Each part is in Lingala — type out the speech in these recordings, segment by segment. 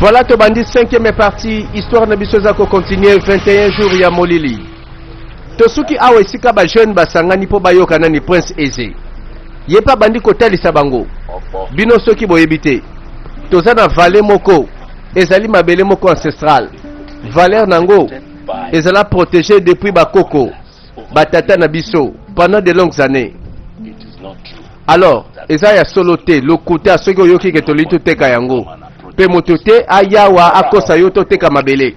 Voilà tobandi cinquième partie histoire na biso eza ko continuer 21 jours ya molili. Tosuki awa esika ba jeunes basangani mpo bayoka nani Prince Eze. Ye mpe abandi kotalisa bango bino soki boyebi te toza na vallée moko ezali mabele moko ancestral valeur nango ezala protégé depuis bakoko batata na biso pendant de longues années alors eza ya solo te lokuta soki oyoki ke tolingi toteka yango mpe moto te ayawa akosa yo toteka mabele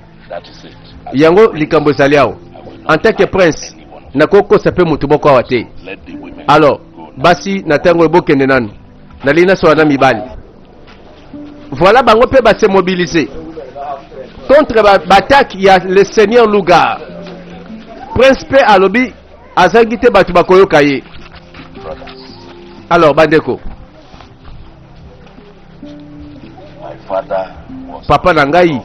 yango likambo ezali awa en tant que prince nakokosa mpe moto moko awa te alors basi na ntango oyo bokende nanu nalingi nasola na mibali voilà bango mpe base mobiliser contre baattaque ya le seigneur lugar prince mpe alobi azangi te bato bakoyoka ye alors bandeko papa na ngai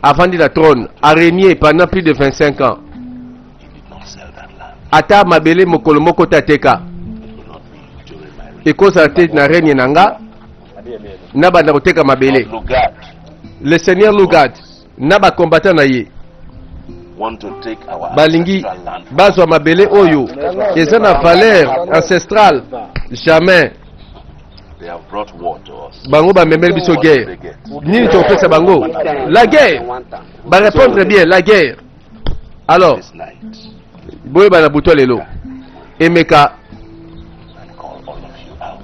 avandi na trône a régné pendant plus de 25 ans ata mabele mokolo moko te ateka ekozala te na règne na nga nabanda koteka mabele le seigneur lugard na bacombattant na ye balingi bazwa mabele oyo eza na valeur ancestrale jamais bango bamemeli biso guerre nini tokopesa bango la guerre barépondre bien la guerre alors boyeba na butu ya lelo emeka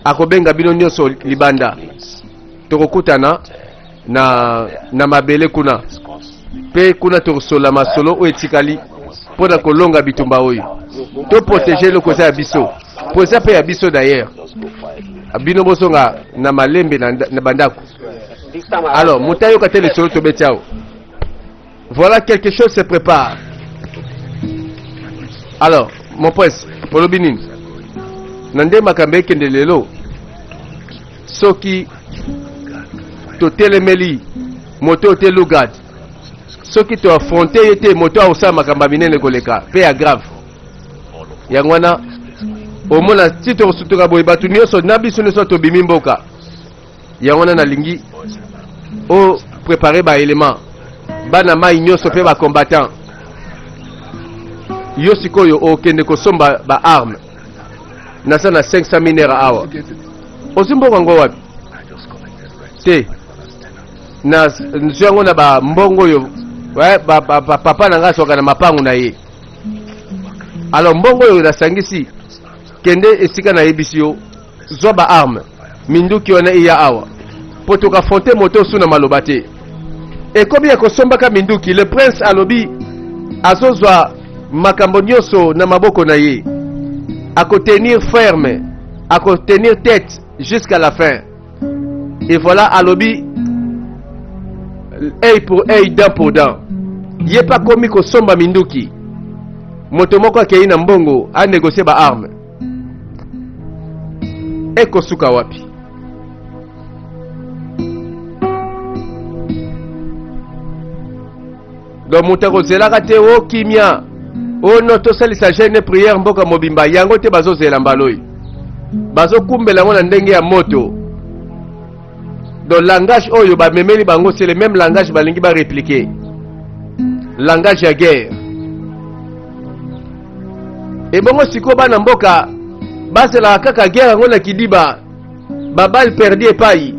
akobenga bino nyonso libanda tokokutana na, na mabele kuna mpe kuna tokosolola masolo oyo etikali mpo na kolonga bitumba oyo toprotege eloko eza ya biso mpo eza mpe ya biso d'ailleurs bino bozonga na malembe na, na bandako alors moto ayoka te lisolo tobeti awa Voilà quelque chose se prépare. Alors, mon prince, olobi nini? Na nde makambo ekende lelo, soki totelemeli moto oyo te Lugard, soki to affronte ye te, moto akosala makambo ya minene koleka mpe ya grave. Yango wana omona ti tokosutuka boye, bato nyonso na biso nyonso tobimi mboka. Yango wana nalingi o préparer ba éléments bana mai nyonso mpe ba combattant yo sikoyo okende kosomba ba arme naza na 500 minere awa ozwi mbongo yango wapi te nazwi yango na bambongo oyo papa na ngai azwaka na mapango na ye alors mbongo oyo nasangisi kende esika nayebisi yo Zwa ba armes, minduki wana eya awa po toka affronter moto osu na maloba te. Ekomi ya kosombaka minduki, le prince alobi azozwa makambo nyoso na maboko na ye. Ako tenir ferme, ako tenir tete jusqu'à la fin. Et voilà alobi œil pour œil, dent pour dent. Ye pe akomi kosomba minduki. Moto moko akei na mbongo a negocier ba armes. Ekosuka wapi? Donc moto akozelaka te o kimia o no tosalisa jeune prière mboka mobimba yango te bazozela mbala oyo bazokumbela yango na ndenge ya moto donc langage oyo bamemeli bango c'est le même langage balingi ba répliquer langage ya guerre ebongo sikoyo bana mboka bazelaka kaka guerre yango na kidiba babale perdu epai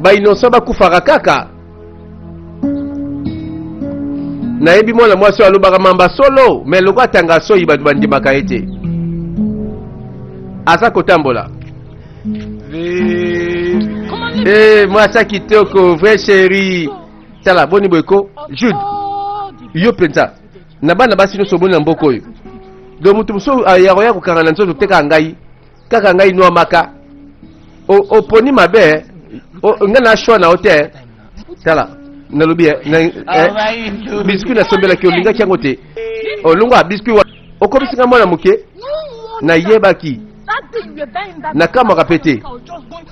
bainnocent bakufaka kaka nayebi mwana mwasi oyo alobaka mamba solo me loko atanga soyi bato bandimaka ye te aza kotambola Eh, mwasi ya kitoko vrai chéri tala boni boye ko jude yo mpenza na bana basi nyonso omoni na mboka oyo donc moto mosusu ayakoya kokanga na nzoto te kaka ngai kaka ngai nwamaka oponi mabe eh. ngai na choix na yo te eh. tala nalobi eh, eh, biscuit nasombelaki olingaki yango te olongwa biscuit okomisi ngai mwana moke nayebaki nakamwaka mpe te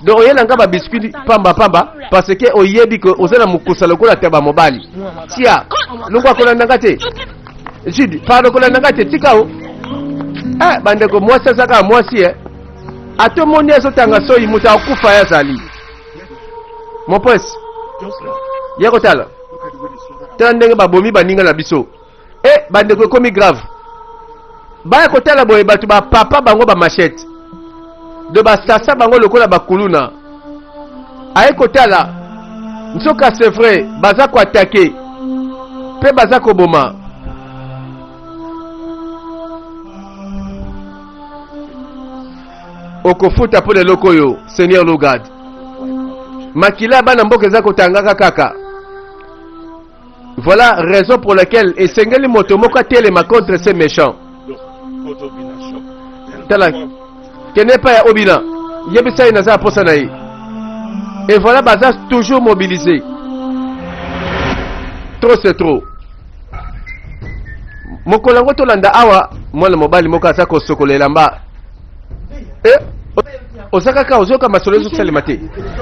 donc oyela nga babiscuit pamba pamba parce que oyebi ke oza na mokusa lokola taba mobali tia longwa kolanda nga te jude pardon kolanda nga te tika o eh, bandeko mwasi aza kaka mwasi e ata omoni azotanga soyi moto akufa ye azali mon prince. Ya kotala. Tala ndenge babomi baninga na biso. E bandeko ekomi grave. Baya kotala boye bato ba papa bango ba machette. De basasa bango lokola bakuluna. Aye kotala nzoka c'est vrai baza ko attaquer pe baza koboma. Okofuta mpo na eloko oyo Seigneur Lugard. Makila ya bana mboka eza kotangaka kaka. Voilà raison pour laquelle esengeli moto moko atelema contre ces méchants. Tala, kende epai ya Obina, yebisa ye naza na posa na ye. Et voilà baza toujours mobilisé. Trop c'est trop. Mokolo yango tolanda awa mwana mobali moko aza kosokola elamba. Eh, oza kaka ozoyoka masolo ezosalema te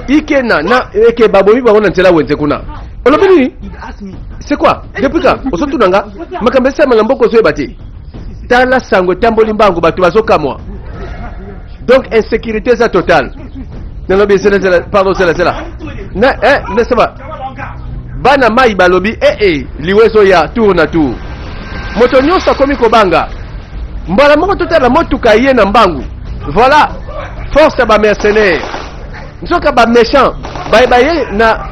ike na na eke babomi bango na nzela wenze kuna olobi nini c'est quoi depuis ka ozotuna nga makambo esalema na mboka ozoyeba te tala sango etamboli mbangu bato bazokamwa donc insécurité eza totale nalobi zela zela pardon zela zela na eh nesaba bana mai balobi eh eh liwa ezoya tour na tour moto nyonso akomi kobanga mbala moko totala motuka ye na mbangu voilà force ya bamercenaire nzoka baméchant baye baye na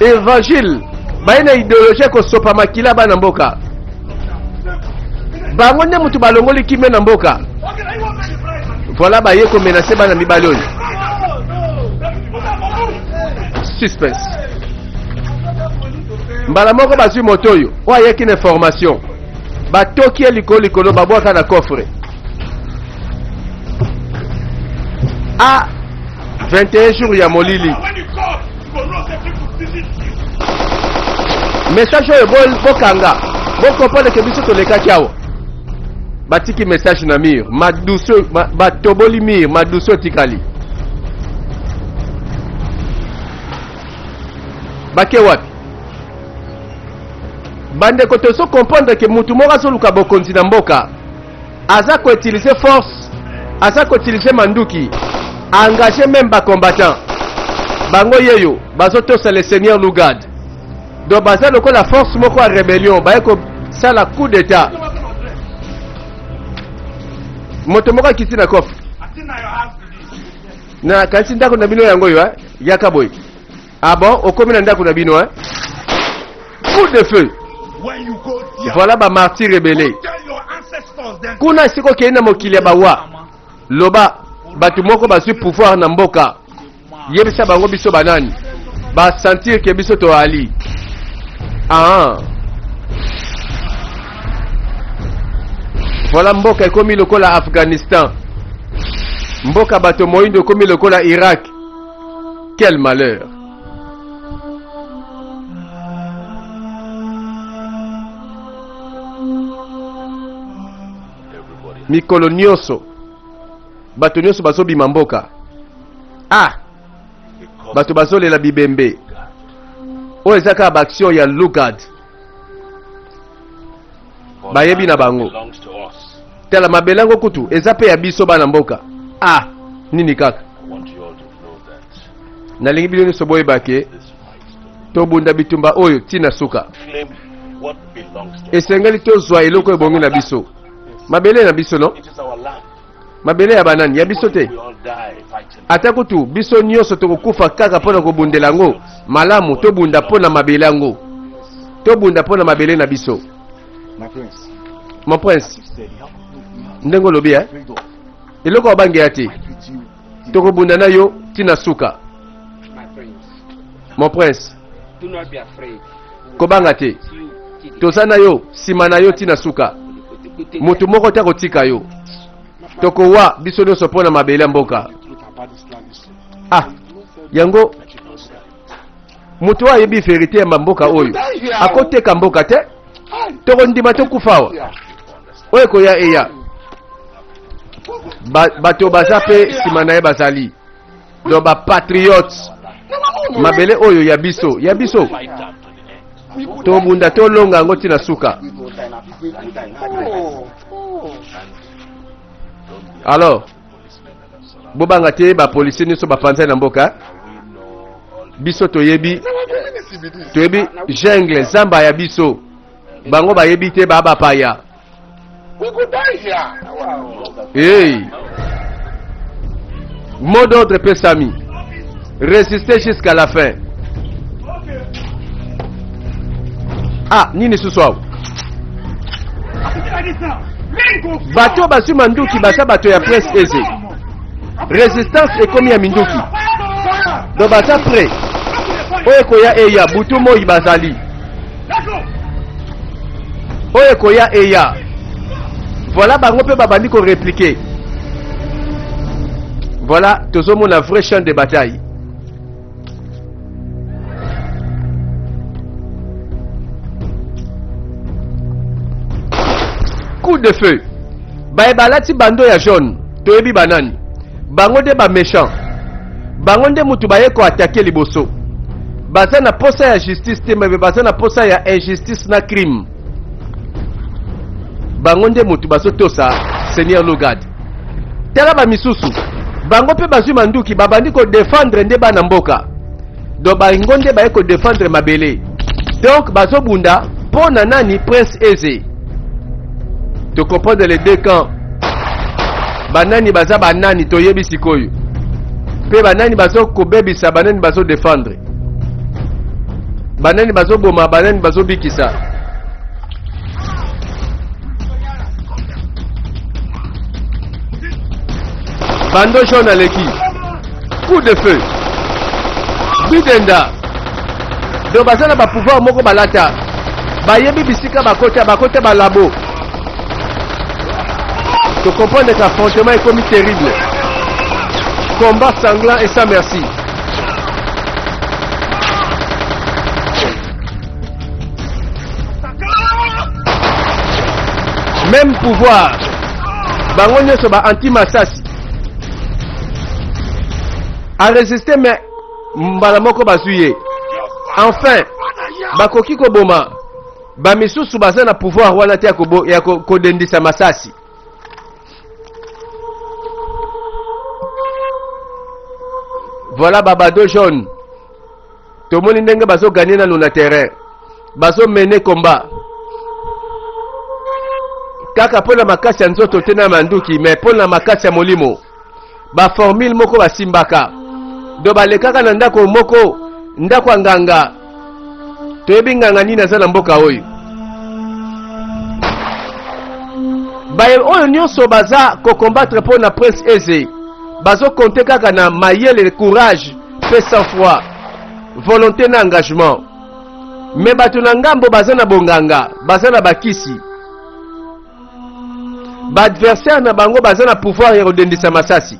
évangile baye na idéologie ya kosopa makila bana mboka bango nde moto balongoli kimia na mboka voilà baye komenase bana mibali oyo suspense mbala moko bazwi moto oyo oyo ayaki na information batoki ye likolo likolo babwaka na coffre a 21 jours ya molili message oyo bokanga bocomprendre ke biso tolekaki awa batiki message na mur madusu batoboli mur madusu etikali bake wapi bandeko tozo comprendre ke mutu moko azoluka bokonzi na mboka aza ko utiliser force aza ko utiliser manduki engage meme ba combattant bango yeyo bazotosa le seigneur lugard donc baza lokola force moko ya rébellion baye kosala coup d'état moto moko akiti na coffre na kanisi ndako na bino yango oyo eh? yaka boye ah bon okomi na ndako na bino eh? Coup de feu. Voilà ba martyrs ebele. Kuna esika okei na mokili ya bawa, loba bato moko bazwi pouvoir na mboka, yebisa bango biso banani, ba sentir ke biso toali. Ah. Voilà mboka ekomi lokola Afghanistan. Mboka bato moindo ekomi lokola Irak. Quel malheur. Mikolo nyonso bato nyonso bazobima mboka. Ah, bato bazolela bibembe. Oyo eza kaka baaction ya Lugard. Bayebi na bango. Tala mabele yango kutu eza mpe ya biso bana mboka. Ah, nini kaka. Nalingi bino nyonso boyeba ke tobunda bitumba oyo ti na suka. Esengeli tozwa eloko ebongi na biso. Mabele na biso no? Mabele ya banani? Ya biso te. Ata kutu biso nyonso tokokufa kaka mpo na kobundela yango. Malamu tobunda mpo na mabele yango. Tobunda mpo na mabele na biso. Mon prince, ndenge olobi eh? Eloko abangeya te. Tokobunda na yo ti na suka. Mon prince, kobanga te. Toza na yo, nsima na yo ti na suka. Moto moko te akotika yo. Tokowa biso nyonso mpo na mabele ya mboka. Ah, yango moto oyo ayebi verite ya mboka oyo akoteka mboka te. Tokondima tokufa awa. Oyo ekoya eya. Bato baza mpe nsima na ye bazali donc ba patriotes. Mabele oyo ya biso, ya biso. Tobunda tolonga yango ti na suka. Alors, bobanga te ba policiers nyonso bapanzani na mboka. Biso toyebi. Toyebi jungle, zamba ya biso. Bango bayebi te ba bapaya. Hey. Mot d'ordre epesami. Résister jusqu'à la fin. Ah, nini susu awa? Bato bazwi manduki baza bato ya Prince Eze. Resistance ekomi ya minduki. Donc baza prêt. Oyo ekoya eya butu moi bazali. Oyo ekoya eya. Voilà bango mpe babandi ko répliquer. Voilà tozomona vrai champ de bataille. Coup de feu. Baye balati bando ya jaune, toyebi banani. Bango nde ba méchant. Bango nde mutu baye ko attaquer liboso. Baza na posa ya justice te, mais baza na posa ya injustice na crime. Bango nde mutu bazotosa Seigneur Lugard. Tala ba misusu bango mpe bazwi manduki babandi ko defendre nde bana mboka. Donc bango nde baye ko defendre mabele. Donc bazobunda mpo na nani? Prince Eze. To comprendre les deux camps. Banani baza banani toyebi sikoyo. Mpe banani bazo kobebisa, banani bazo defendre. Banani bazoboma, banani bazobikisa. Bando jaune aleki. Coup de feu. Bidenda. Donc baza na ba pouvoir moko balata. Bayebi bisika bakota, bakota ba labo. To comprendre qu'affrontement ekomi terrible. Combat sanglant et sans merci. Même pouvoir. Bango nyonso ba anti masasi. A résister mais mbala moko bazwi ye. Enfin, bakoki koboma ba misusu baza na pouvoir wana te ya kodendisa masasi. Voilà babado jaune. Tomoni ndenge bazo gagner nanu na terrain. Bazo mener combat. Kaka mpo na makasi ya nzoto te na manduki, mais mpo na makasi ya molimo. Ba formule moko basimbaka. Do balekaka na ndako moko, ndako ya nganga. Toyebi nganga nini aza na mboka oyo. Baye oyo nyonso baza ko combattre mpo na Prince Eze, bazo compter kaka na mayele, courage mpe sang-froid, volonté na engagement. Mais bato na ngambo baza na bonganga, baza na bakisi. Ba adversaire na bango baza na pouvoir ya kodendisa masasi.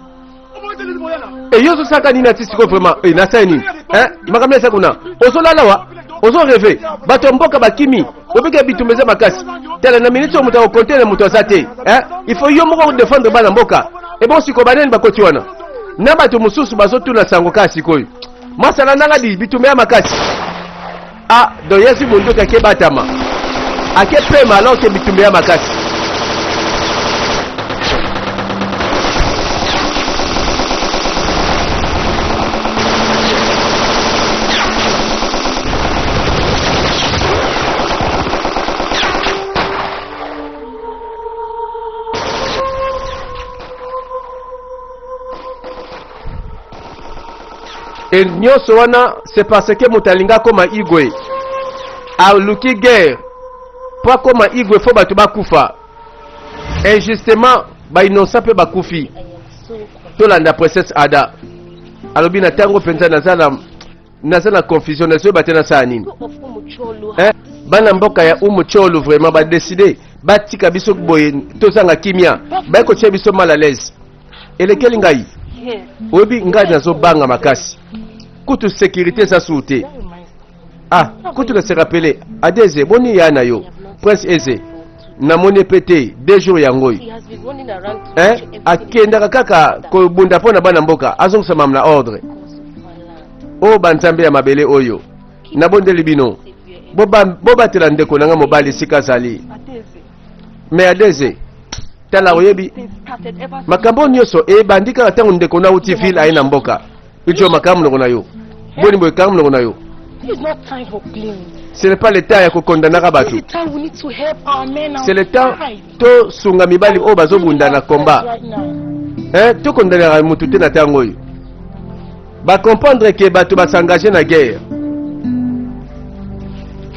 E yo ozosaka nini ati sikoyo vraiment? E nasali nini? Hein? Makambo eza kuna. Ozolala wa? Ozo rêver. Bato ya mboka bakimi. Obika bitumba eza makasi. Tala na minute oyo moto akokonte na moto aza te. Hein? Il faut yo moko kodefendre bana mboka. E bon sikoyo banani bakoti wana? Na bato mosusu bazotuna sango kaka sikoyo. Masala nanga di bitumba ya makasi. Ah, donc yesu bondoki ake batama. Ake pema alors que bitumba ya makasi. Et nyonso wana c'est parce que moto alingi akoma igwe aluki guerre mpo akoma igwe fo bato bakufa injustement ba innocent mpe bakufi. Tolanda princesse Ada alobi na ntango mpenza naza na naza na confusion nazoyeba te nasala nini eh, bana mboka ya Umucholu vraiment ba décider batika biso boye tozanga kimia baye kotia biso mal à l'aise. Elekeli ngai oyebi ngai nazobanga makasi kutu sécurité eza suu te. Ah kutu na se rappeler Adeze boni ya na yo Prince Eze namoni pe te 2 jours yango oyo eh, akendaka kaka kobunda mpo na bana mboka azongisa mama na ordre. O banzambe ya mabele oyo nabondeli bino bobatela ndeko na nga mobali esika azali. Mais Adeze tala oyebi makambo nyonso ebandi kaka ntango ndeko na uti ville aye na mboka ijo makambo monoko na yo boni boye kanga monoko na yo. Ce n'est pas le temps ya kokondanaka bato. C'est le temps tosunga mibali oyo bazobunda na combat. Hein, tokondanaka motu te na ntango oyo. Ba comprendre que bato basengage na guerre.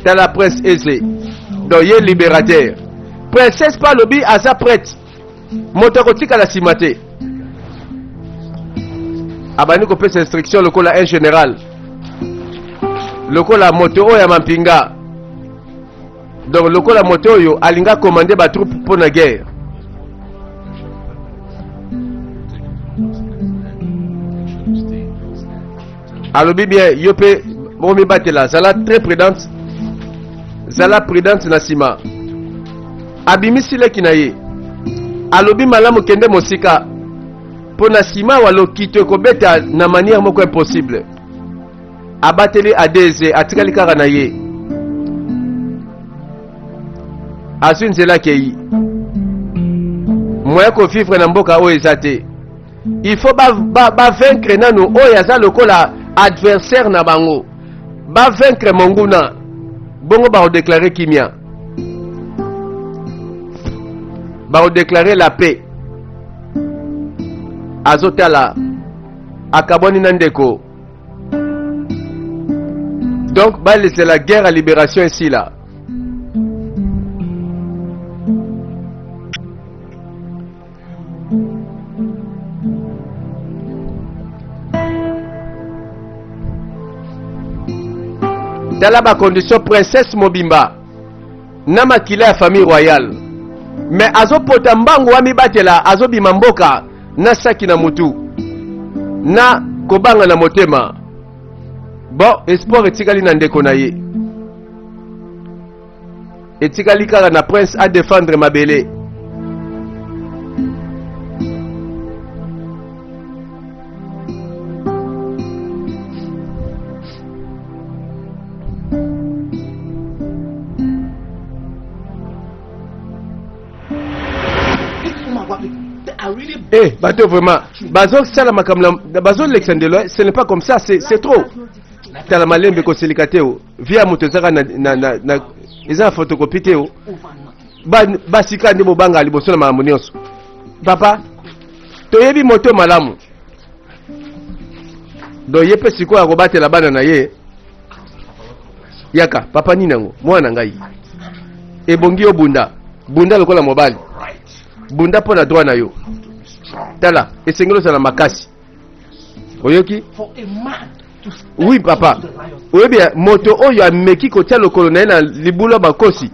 Tala prince Eze. Donc ye libérateur. Princesse pa alobi aza prête. Moto akotikala nsima te. Abandi kopesa instruction lokola un général. Lokola moto oyo ya mampinga. Donc lokola moto oyo alinga commander ba troupe mpo na guerre. Alobi bien yo mpe omibatela, zala très prudente, zala prudente na nsima. Abimisi leki na ye, alobi malamu kende mosika mpo na nsima awa lokito ekobeta na manière moko impossible. Abateli Adeze, atikali kaka na ye, azwi nzela akei. Moyen kovivre na mboka oyo eza te. Il faut ba vaincre ba, ba nanu oyo aza lokola adversaire na bango, bavaincre monguna, bongo bakodéclarer kimia, bakodéclarer la paix. Azotala, akabwani na ndeko. Donc balesela guerre ya libération esila. Tala bacondition, princesse mobimba na makila ya famille royale, mais azopota mbangu, amibatela, azobima mboka na saki na mutu na kobanga na motema. Bon, espoir etikali na ndeko na ye, etikali kaka na prince adéfendre mabele. Eh, bato vraiment bazosala makambo na bazolekisa ndelo. Ce n'est pas comme ça, c'est trop. Tala malembe, koselika te. O vie ya moto ezaka na eza na photocopie te. O basika nde bobanga liboso na makambo nyonso. Papa, toyebi moto malamu. Donc ye mpe sikoyo akobatela bana na ye. Yaka papa, nini yango mwana na ngai? Ebongi yo bunda, bunda lokola mobali, bunda mpo na droit na yo. Tala, esengeli ozala makasi, oyoki? Oui papa. Oyebi moto oyo ameki kotia lokolo na ye na libulu ya bakosi,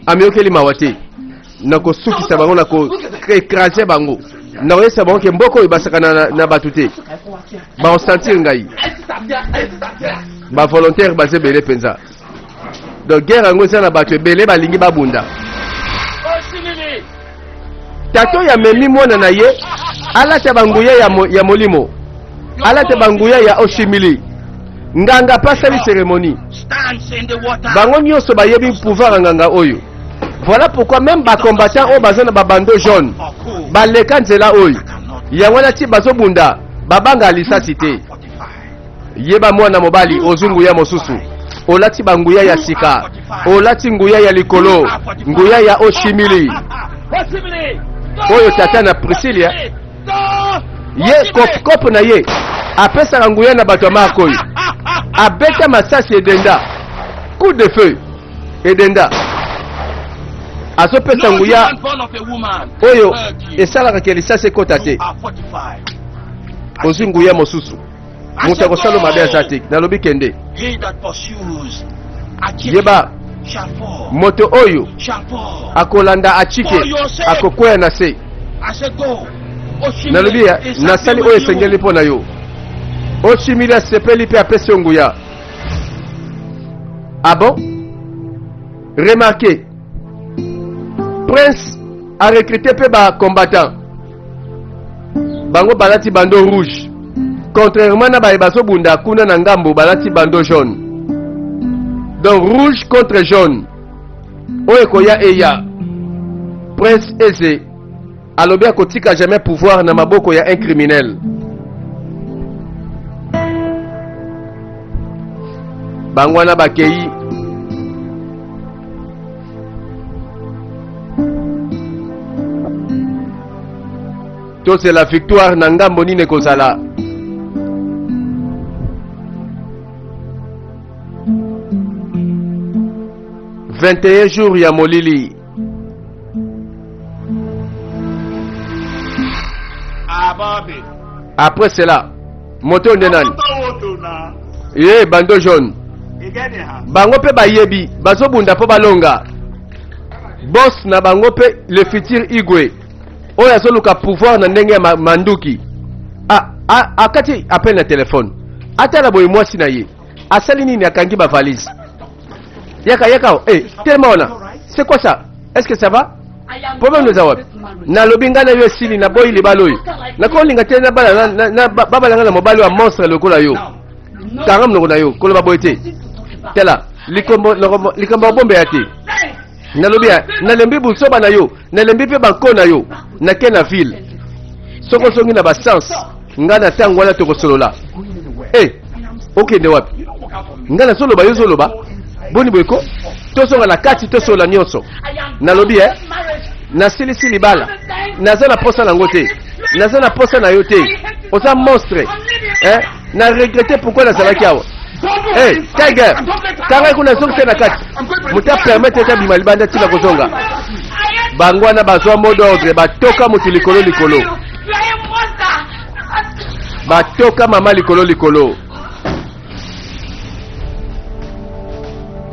amiyokeli mawa te. Nakosukisa bango, na koécraser bango, nakoyesa bango ke mboka oyo basakana na bato te. Bakosentir ngai. Bavolontaire baza ebele mpenza. Donc guerre yango eza na bato ebele balingi babunda. Tata oyo amemi mwana na ye alata banguya ya molimo, alata banguya ya Oshimili. Nganga mpe asali cérémonie. Bango nyonso bayebi pouvoir ya nganga oyo. Voilà pourquoi même bacombattant oyo baza na babandeau jaune baleka nzela oyo. Yango wana ti bazobunda, babanga lisasi te. Yeba mwana mobali, ozwi nguya mosusu, olati banguya ya sika, olati nguya ya likolo, nguya ya Oshimili oyo tata na Priscilia ye kope na ye apesaka nguya na bato ya marke oyo. Abeta masasi, edenda, coup de feu edenda. Azopesa nguya oyo esalaka ke lisasi ekota te. Ozwi nguya mosusu, moto akosala mabe aza te. Nalobi kende. Yeba, moto oyo akolanda achike akokwea na se. Nalobi ya nasali oyo esengeli mpo na yo. Oshimili asepeli mpe apesi yo nguya. Ah bon, remarquez, prince a recruté mpe bacombattant. Bango balati bandeau rouge, contrairement na baye bazobunda kuna na ngambo balati bandeau jaune. Donc rouge contre jaune, oyo ekoya eya. Prince Eze alobi akotika jamais pouvoir na maboko ya un criminel. Bango wana bakei. Tozela victoire na ngambo nini ekozala. 21 jours ya molili. Après cela, moto nde nani? Ye bando jaune. Bango mpe bayebi, bazobunda mpo balonga. Boss na bango mpe le futur Igwe oyo azoluka pouvoir na ndenge ya manduki. Akati appel na telefone. Atala boye mwasi na ye. Asali nini? Akangi ba valise. Yaka yaka, eh, telema wana. C'est quoi ça? Est-ce que ça va? Problème eza wapi? Nalobi ngai na yo esili, naboyi libala oyo. Nakolinga te babala ngai na mobali wa monstre lokola yo. Kanga monoko na yo, koloba boye te. Tala, likambo ya bombe ya te. Nalobi ya, nalembi busoba na yo, nalembi mpe banko na yo. Nake na ville. Soko ozongi na ba sens, ngai na ntango wana tokosolola. Eh, okende wapi? Ngai nazoloba, yo ozoloba. Boni boye ko? Tozonga na kati, tosolola nyonso. Nalobi eh, nasilisi libala, naza na posa nango te, naza na posa na yo te, oza monstre eh, na regrette pourquoi nazalaki awa. Eh, Tiger, kanga kuna, zongisa na kati, moto apermettre ete abima libanda ntina kozonga. Bango wana bazwa mot d'ordre, batoka moto likolo likolo, batoka mama likolo likolo.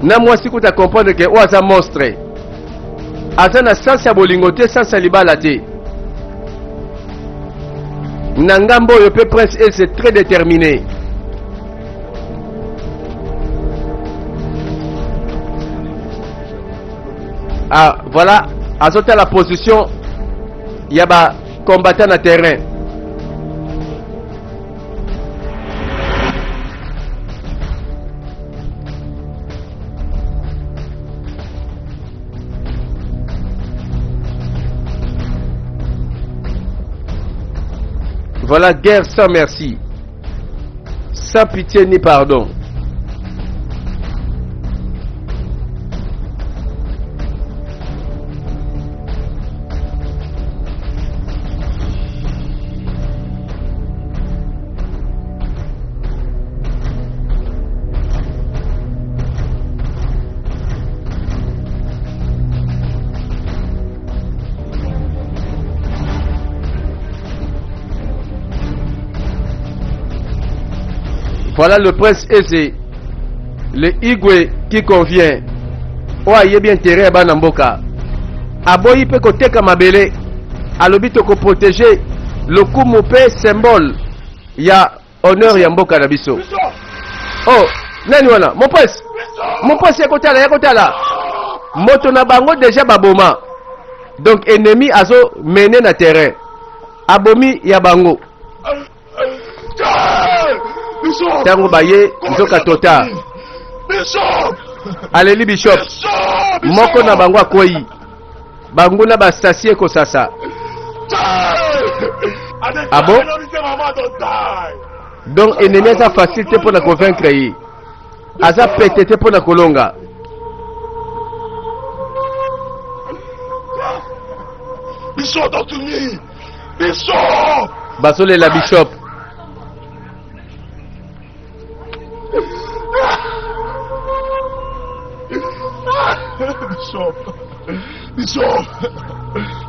Na mwasi kuta comprendre ke oyo aza monstre, aza na sens ya bolingo te, sens ya libala te. Na ngambo oyo mpe Prince Eze très déterminé. Ah, voilà, azotala position ya ba combattant na terrain. Voilà, guerre sans merci, sans pitié ni pardon. Voilà le prince Eze, le Igwe qui convient. Oyo ayebi intérêt ya bana mboka. Aboyi mpe koteka mabele. Alobi tokoprotege lokumu mpe symbole ya honneur ya mboka na biso. Oh, nani wana? Mon prince. Mon prince, ya kotala, ya kotala. Moto na bango deja baboma. Donc ennemi azo mener na terrain. Abomi ya bango. Ntango baye nzoka tota. Aleli bishop. Moko na bango akwei. Banguna basasi ekosasa. Ah bon? Donc ennemi aza facile te mpo na convaincre ye. Aza pete te mpo na kolonga. Bishop, talk to me. Bishop! Bazolela bishop. Bishop! Bishop!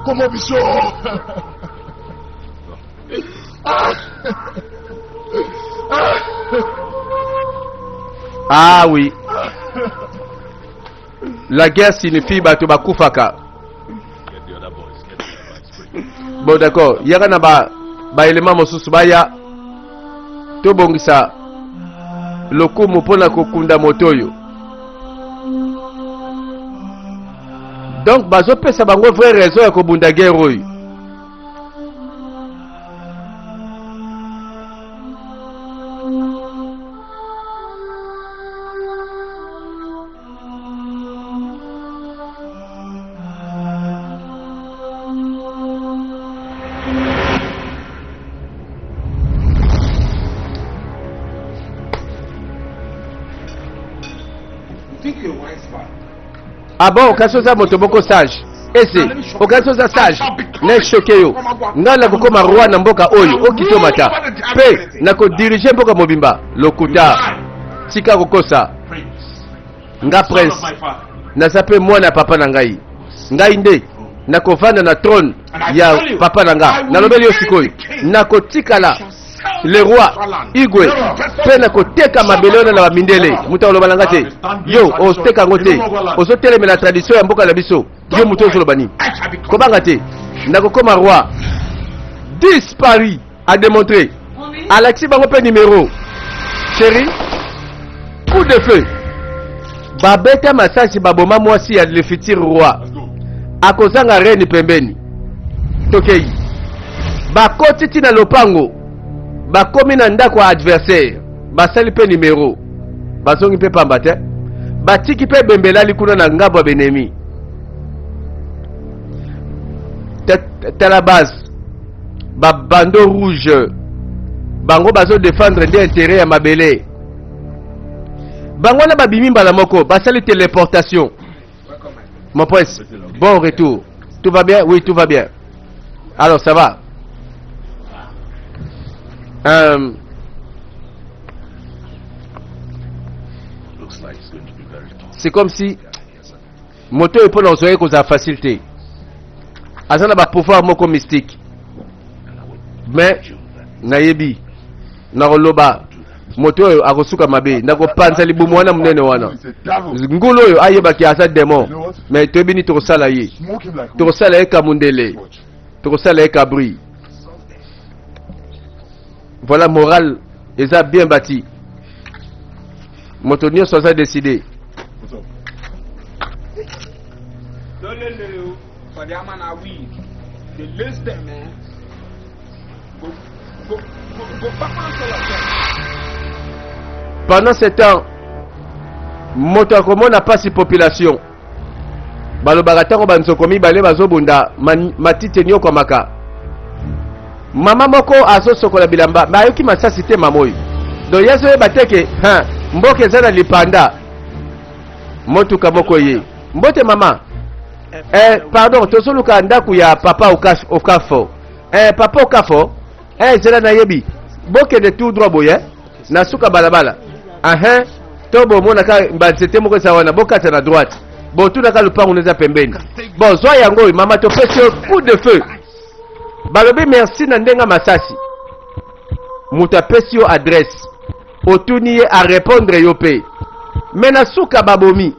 Comment Bishop? Ah oui. La guerre signifie bato bakufaka. Bon d'accord, yaka na ba ba élément mosusu baya tobongisa lokumu mpo na kokunda moto oyo. Donc bazopesa bango vraie raison ya kobunda guerre oyo. Ah bon, kasi oza moto moko sage. Ese, okanisi oza sage. Na choke yo. Ngai nakokoma roi na mboka oyo, okiti omata. Pe nakodirige mboka mobimba. Lokuta. Tika kokosa. Nga prince. Naza pe mwana ya papa na ngai. Ngai nde nakovanda na trône ya papa na nga. Nalobeli yo sikoyo. Nakotikala le roi igwe mpe nakoteka mabele wana na bamindele. Moto akoloba na nga te, yo oteka yango te, ozotelemela tradition ya mboka na biso. Yo moto ozoloba nini? Kobanga te, nakokoma roi. Disparu a démontré, alakisi bango mpe numero. Chéri, coup de feu, babeta masasi, baboma mwasi ya le futur roi. Akozanga reine pembeni. Tokei, bakoti ti na lopango, bakomi na ndako ya adversaire, basali mpe numero, bazongi mpe pamba te, batiki mpe bembelali kuna na ngambo ya benemi. Tala base, babando rouge bango bazo défendre nde intérêt ya mabele. Bango wana babimi mbala moko, basali téléportation. Mon prince, bon retour. Tout va bien? Oui, tout va bien. Alors, ça va? C'est comme si moto oyo mpona kozwa ye kozala facile te, aza na bapouvoir moko mystique, mais nayebi nakoloba moto oyo akosuka mabe, nakopanza libumu wana monene wana. Ngulu oyo ayebaki aza démon, mais toyebi nini tokosala ye. Tokosala ye kamundele, tokosala ye kabri. Voilà, moral eza bien bâti, moto nyonso aza décidé. Pendant ce temps, moto akomona mpasi, population balobaka ntango banzoko mibale bazobunda, matiti enyokwamaka. Mama moko azosokola bilamba, bayoki masasi te. Mama oyo donc ye azoyeba te ke mboka eza na lipanda. Motuka moko ye. Mbote mama. Pardon, tozoluka ndako ya papa Okafo. Papa Okafo, zela, nayebi. Bokende tout droit boye na suka balabala, ahin to bomonaka banzete moko eza wana, bokata na droite, botunaka lupango eza pembeni. Bon, zwa yango oyo mama, topesi yo. Coup de feu, balobi merci na ndenge masasi. Moto apesi yo adresse, otuni ye, arépondre yo mpe, me na suka babomi.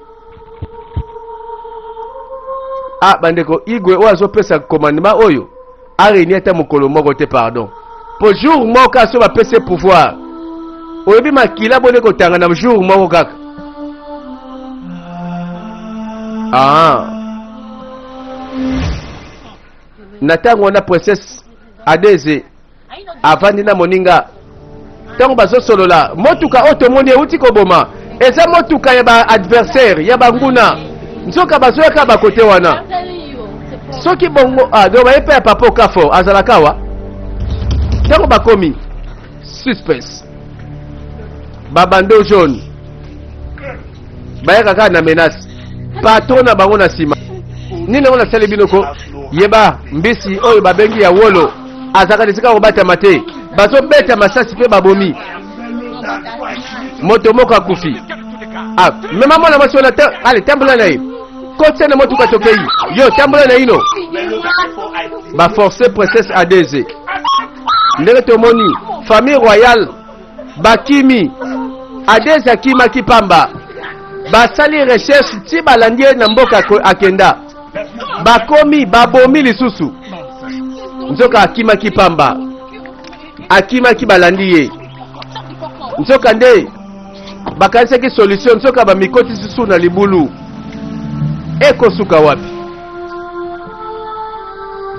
Ah bandeko, igwe oyo azopesa commandement oyo aréuni ata mokolo moko te, pardon, po jour moko aso bapesi ye pouvoir, oyebi makila boni kotanga na jour moko kaka. Ah, na ntango wana princesse Adeze avandi na moninga. Ntango bazosolola, motuka oyo tomoni euti koboma eza motuka ya baadversaire, ya banguna. Nzoka bazoyaka bakote wana. Soki bongo, ah, donc baye mpe ya papa Okafo azalaka awa. Ntango bakomi, suspense, babando jaune bayaka kaka na menace, patron na bango na nsima. Nini yango nasali bino ko yeba? Mbisi oyo babengi ya wolo azalaka na esika kobatama te. Bazobeta masasi mpe babomi moto moko, akufi. Ah, mema mwana mwasi wana te. Ale, tambola na ye, kotia na motuka, tokei. Yo tambola na ino. Baforce princesse Adeze. Ndenge tomoni famille royale bakimi, Adeze akimaki pamba. Basali recherche ti balandi ye na mboka akenda, bakomi, babomi lisusu. Nzoka akimaki pamba, akimaki, balandi ye. Nzoka nde bakanisaki solution, nzoka bamikoti susu na libulu. Ekosuka wapi?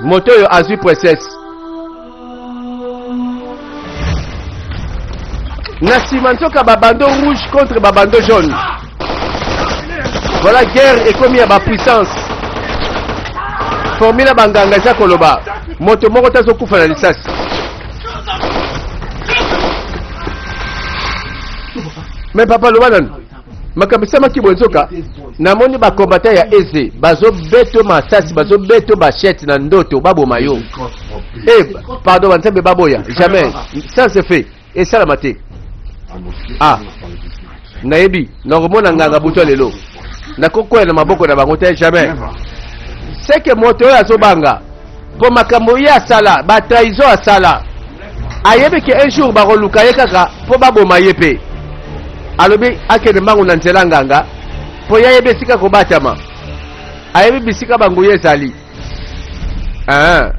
Moto oyo azwi princesse na nsima, nzoka babando rouge contre babando jaune. Voilà, guerre ekomi ya bapuissance. Formule ya banganga eza koloba moto moko te azokufa na lisasi. Mais papa, loba nanu. Makambo esamaki boye nzoka namoni bakombata ya eze bazobeto masasi bazobeto bashete na ndoto baboma yo. Eh, pardon banzambe baboya jamais sans effet esalama te. Ah, nayebi nakomona nganga butu ya lelo nakokwea na maboko na bango te jamais. Seke moto oyo azobanga mpo makambo ye asala batrahison asala ayebi ke un jour bakoluka ye kaka mpo baboma ye mpe alobi akende mbangu na nzela nganga mpo ye ayebi esika kobatama ayebi bisika banguya ezali ah.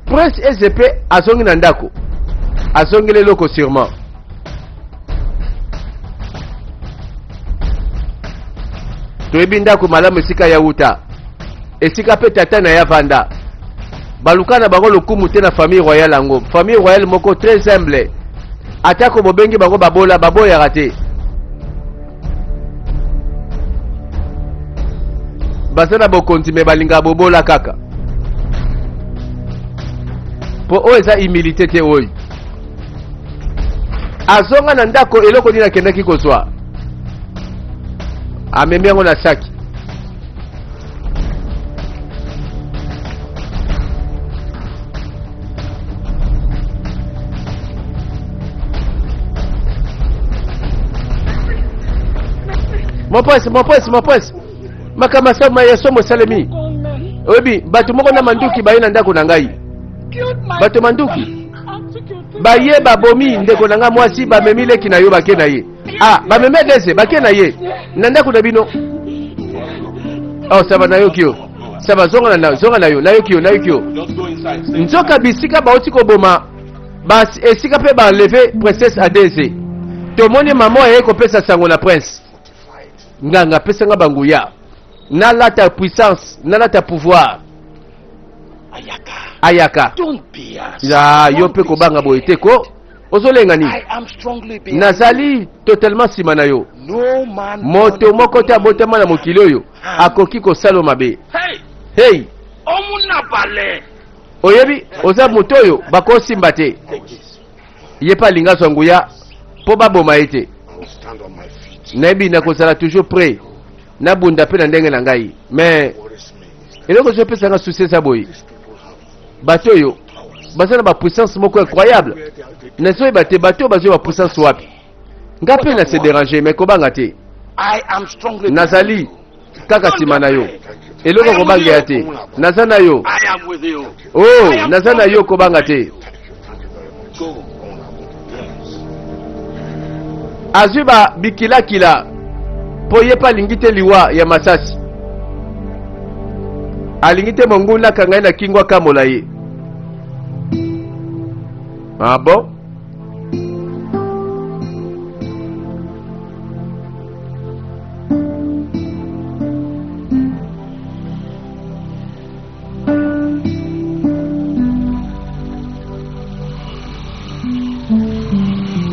Prince Eze mpe azongi na ndako azongeli eloko sûrement toyebi ndako malamu esika ya wuta esika mpe tata na ye avanda baluka na bango lokumu te na famille royale yango famille royale moko très humble atako bobengi bango babola baboyaka te baza na bokonzi me balingaka bobola kaka mpo oyo eza humilité te oyo azonga na ndako eloko nini akendaki kozwa amemi yango na saki Mon prince, mon prince, mon prince. Makambo asama ya somo esalemi. Oyebi, bato moko na manduki baye na ndako na ngai. Bato manduki baye babomi ndeko na ngai mwasi, bamemi leki na yo bake na ye. Ah, bamemi adese bake na ye na ndako na bino. Oh, saba nayoki yo. Saba zonga na zonga na yo, nayoki yo, nayoki yo. Nzoka bisika bauti koboma bas esika mpe ba enlever princesse Adeze. Tomoni mama aye kopesa sango na prince. Nganga apesa nga banguya. Nalata puissance, nalata pouvoir. Ayaka. Ayaka. Don't be a Ya yo mpe kobanga boye te ko. Ozolenga nini? I am strongly behind Nazali totalement nsima na yo. No man Moto moko te abotama na mokili oyo akoki kosala mabe. Hey, Hey, omuna bale. oyebi oza moto oyo bakosimba te. Ye mpe alinga azwa nguya mpo baboma ye te. I will stand on my feet. Nayebi nakozala toujours prêt nabunda mpe na ndenge na ngai mais Worries me is that eloko ezopesa nga susi eza boye these people have bato oyo baza na bapuissance moko incroyable where they are. They nazoyeba te bato oyo bazwi bapuissance wapi nga mpe na se déranger mais kobanga te I am strongly behind nazali you. kaka nsima na yo eloko kobanga ya te naza na yo I am with you. oh naza na yo kobanga te Thank you, thank you very much. Go. Yes. azwi ba bikilakila mpo ye mpe alingi te liwa ya masasi alingi te monguna akanga ye na kingo akamola ye ah bon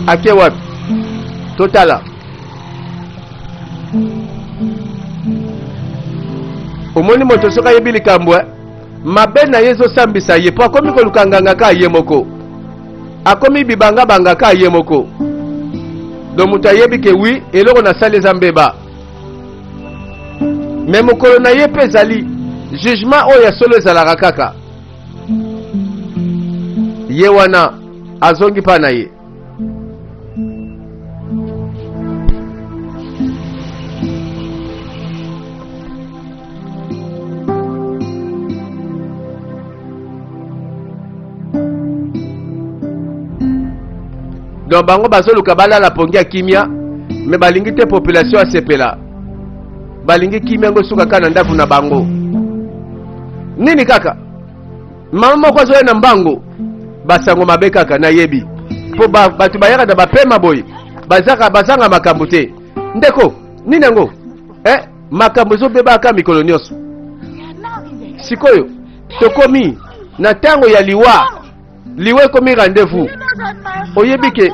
ake wapi totala omoni moto soki ayebi likambo eh? mabe na ye ezosambisa ye mpo akomi koluka nganga ka ye moko akomi bibangabanga ka ye moko donc moto ayebi ke wi eloko nasali eza mbeba me mokolo na ye mpe ezali jugement oyo ya solo ezalaka kaka ye wana azongi mpa na ye donc bango bazoluka balala pongi ya kimia me balingi te population asepela balingi kimia yango esuka kaka na ndako na bango nini kaka mama moko azoya na mbango basango mabe kaka nayebi mpo bato bayaka na bapema boye bazaka bazanga makambo te ndeko nini yango eh, makambo ezobebaka mikolo nyonso sikoyo tokomi na ntango ya liwa liwa ekomi rendez-vous oyebi ke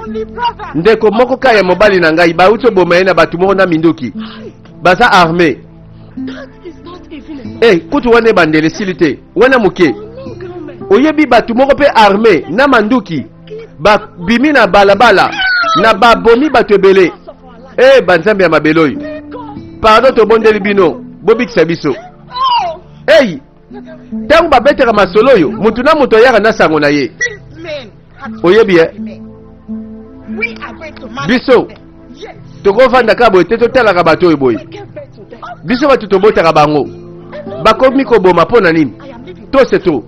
ndeko moko kaka ya mobali na ngai bauti oboma ye na bato moko na minduki baza armé eh, kutu wana ebandela esili te wana moke oyebi bato moko mpe armé na manduki babimi na balabala. Na babomi bato ebele. E banzambe ya mabele oyo, pardon, tobondeli bino, bobikisa biso. Ei, ntango babetaka masolo oyo, moto na moto ayaka na sango na ye. Oyebi e, biso tokovanda kaka boye te, totalaka bato oyo boye. Biso bato tobotaka bango, bakomi koboma mpo na nini? To se to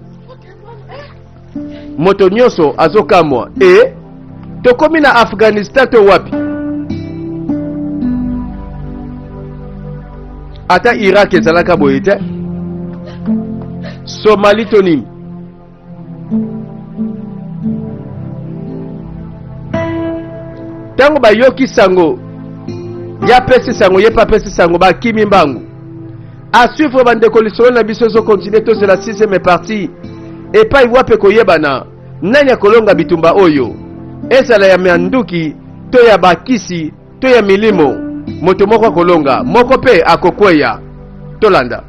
moto nyonso azokamwa. E tokomi na Afghanistan to wapi? Ata Irak ezalaka boye te, Somali to nini? Ntango bayoki sango, ye apesi sango, ye mpe apesi sango, bakimi mbangu. À suivre bandeko, lisolo na biso ezokontinue. Tozela 6e partie epai wapi ekoyebana nani akolonga bitumba oyo, ezala ya manduki to ya bakisi to ya milimo. Moto moko akolonga, moko mpe akokweya. Tolanda.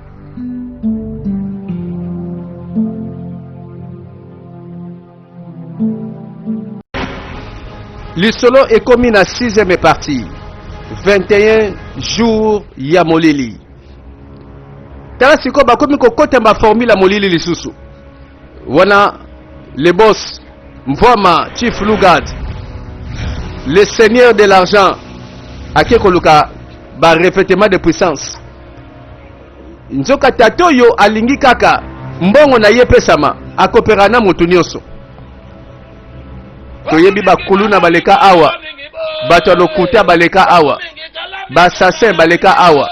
Lisolo ekomi na 6e partie, 21 jours ya molili. Tala sikoyo bakomi kokota baformule ya molili lisusu wana. Le boss Mvwama, Chief Lugard, le seigneur de l'argent, ake koluka barevêtement de puissance. Nzoka tata oyo alingi kaka mbongo na ye epesama, akopera na moto nyonso. Toyebi bakuluna baleka awa, bato ya lokuta baleka awa, baassassin baleka awa.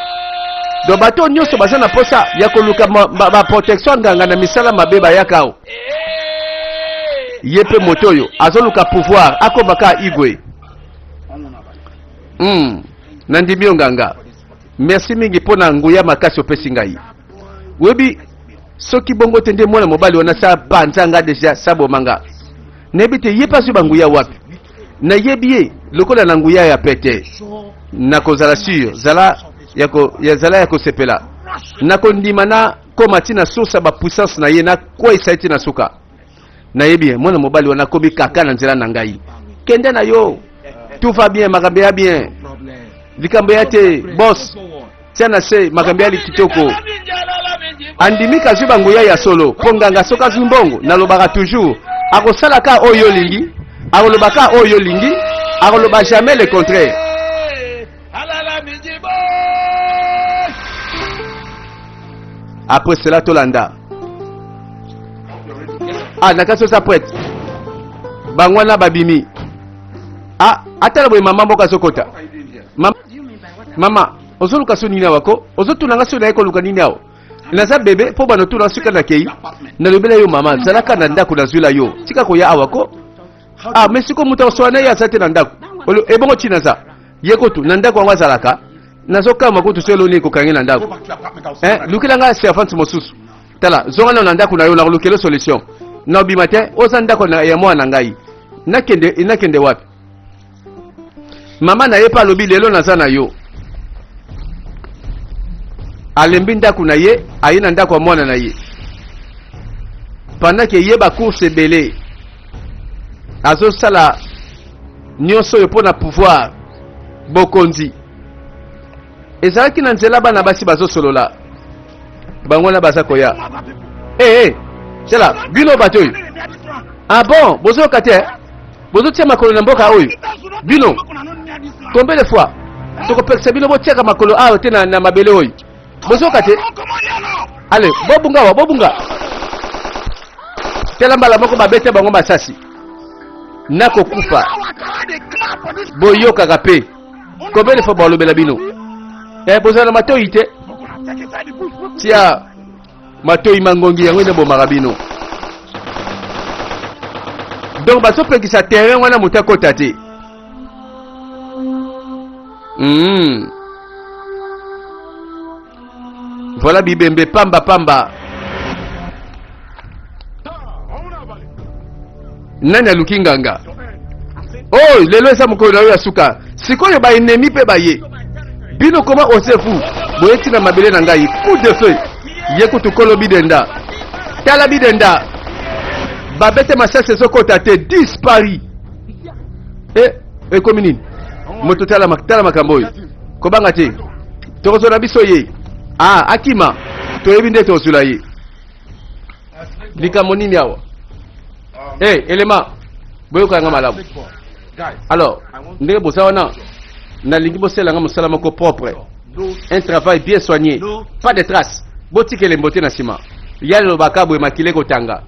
Donc bato nyonso baza na posa ya koluka baprotection ba nganga na misala mabe bayaka awa. Ye mpe moto oyo azoluka pouvoir, akoma kaka igwe. Nandimi yo nganga, merci mingi mpo na nguya makasi opesi ngai. Oyebi, soki bongo te nde mwana mobali wana sa panza nga deja, saboma nga. Nayebi te ye mpe azwi banguya wapi. Nayebi ye lokola na nguya ya pete. Nakozala sur, zala ya, ko, ya zala ya kosepela. Nakondima na koma ntina source ya bapuissance na ye, nakweyisa ye ntina suka. Nayebi ye mwana mobali wana akomi kaka na nzela na ngai. Kende na yo, tout va bien, makambo ya bien, likambo ya te boss, tia na se, makambo ya kitoko. Andimi kazwi banguya ya solo, mpo nganga soki azwi mbongo, nalobaka toujours, akosala ka oyo olingi, akoloba ka oyo olingi, akoloba jamais le contraire. Après cela tolanda. Ah, na kasi oza prête. Bango wana babimi. Ah, atala boye, mama moko azokota. Mama, mama, ozoluka so nini awa ko? Ozotuna nga so naye koluka nini awa? Naza bebe mpo bana otuna soki nakei. Nalobela yo mama, zalaka na ndako, nazwila yo. Tika koya awa ko. Ah, mais sikoyo moto akosola na ye aza te na ndako. Ebongo ntina aza ye kutu na ndako yango azalaka. Nazokama kutu so eloni ekokangi na ndako. Eh, lukela nga servante mosusu. Tala, zonga nano na ndako na yo, nakolukela solution. Na obima te, oza ndako na, ya mwana na ngai. Nakende, nakende wapi? Mama na ye mpe alobi lelo naza na yo. Alembi ndako na ye, aye na ndako ya mwana na ye. Pendant ke ye bacourse ebele azosala nyonso oyo mpo na pouvoir, bokonzi. Ezalaki na nzela, bana basi bazosolola, bango wana baza koya. Eh, eh, tala bino bato oyo. Ah bon, bozoyoka te, bozotia makolo na mboka oyo. Bino combien de fois tokopekisa bino botiaka makolo awa te na mabele oyo? Bozoyoka te? Ale, bobunga awa, bobunga. Tala mbala moko babete bango masasi nakokufa. Boyokaka mpe? Combien de fois balobela bino? Eh, bozala na matoi te? Tia matoi mangongi, yango nde bomaka bino. Donc bazopekisa terrain wana, moto akota te. Voilà bibembe pamba pamba. Nani aluki nganga? Oh, lelo eza mokolo na yo ya suka. Sikoyo baennemi mpe baye. Bino koma osefu boye ntina mabele na ngai. Coup de feu, ye kutu kolo bidenda. Tala bidenda, babete masasi ezokota te, disparu. E. Ekomi nini? Moto tala, tala makambo oyo. Kobanga te. Tokozwa na biso ye. Ah, akima. Toyebi nde tozwela ye. Likambo nini awa? Hey, eh, elema. Boyoka nga malamu. Alors, ndenge boza wana, nalingi bosala nga mosala moko propre. Un travail bien soigné. Pas de traces. Botika elembo te na nsima. Ya lobaka boye makila ekotanga.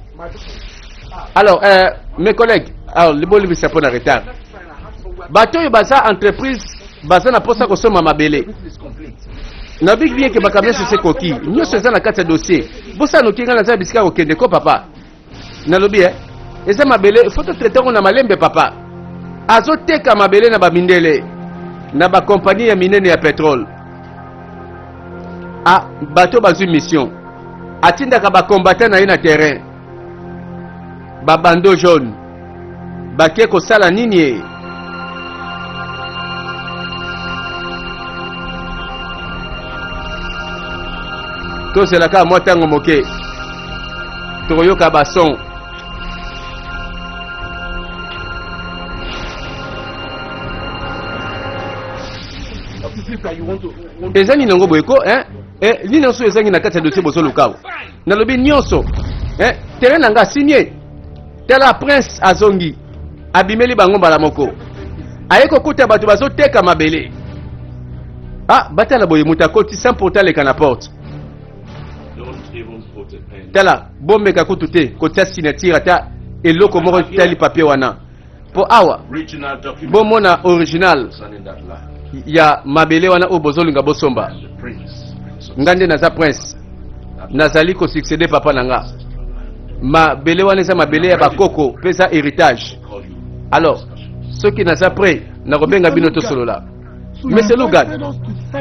Alors, euh, mes collègues, alors bolimbisa mpo na retard. Bato oyo baza entreprise baza na mposa kosomba mabele. Nayebi bien ke makambo nyonso esi ekoki, nyonso eza na kati ya dossier. Bosala noki ngai naza bisika kokende ko papa. Nalobi eh, eza mabele, faut totraite yango na malembe papa. Azoteka mabele na bamindele na bakompani ya minene ya petrole. Ah, bato bazwi mission, atindaka bacombattant na ye na terrain, babando jaune bake kosala nini ye? Tozela kaka mwa ntango moke, tokoyoka bason. Eza nini yango boye ko hein? Eh, nini nyonso ezangi na kati ya dossier bozoluka awa? Nalobi nyonso eh, terrain na nga signe. Tala prince azongi, abimeli bango mbala moko, aye kokuta bato bazoteka mabele. Ah, batala boye moto akoti sans pourtant aleka na porte. Tala, bomeka kutu te kotia signature ata eloko moko etali papier wana, mpo awa bomona original ya mabele wana oyo bozolinga bosomba. Nga nde naza prince, nazali kosuccede papa na nga. Mabele wana eza mabele ya bakoko mpe eza héritage. Alors soki naza prêt, nakobenga bino tosolola. Monsieur Lugard,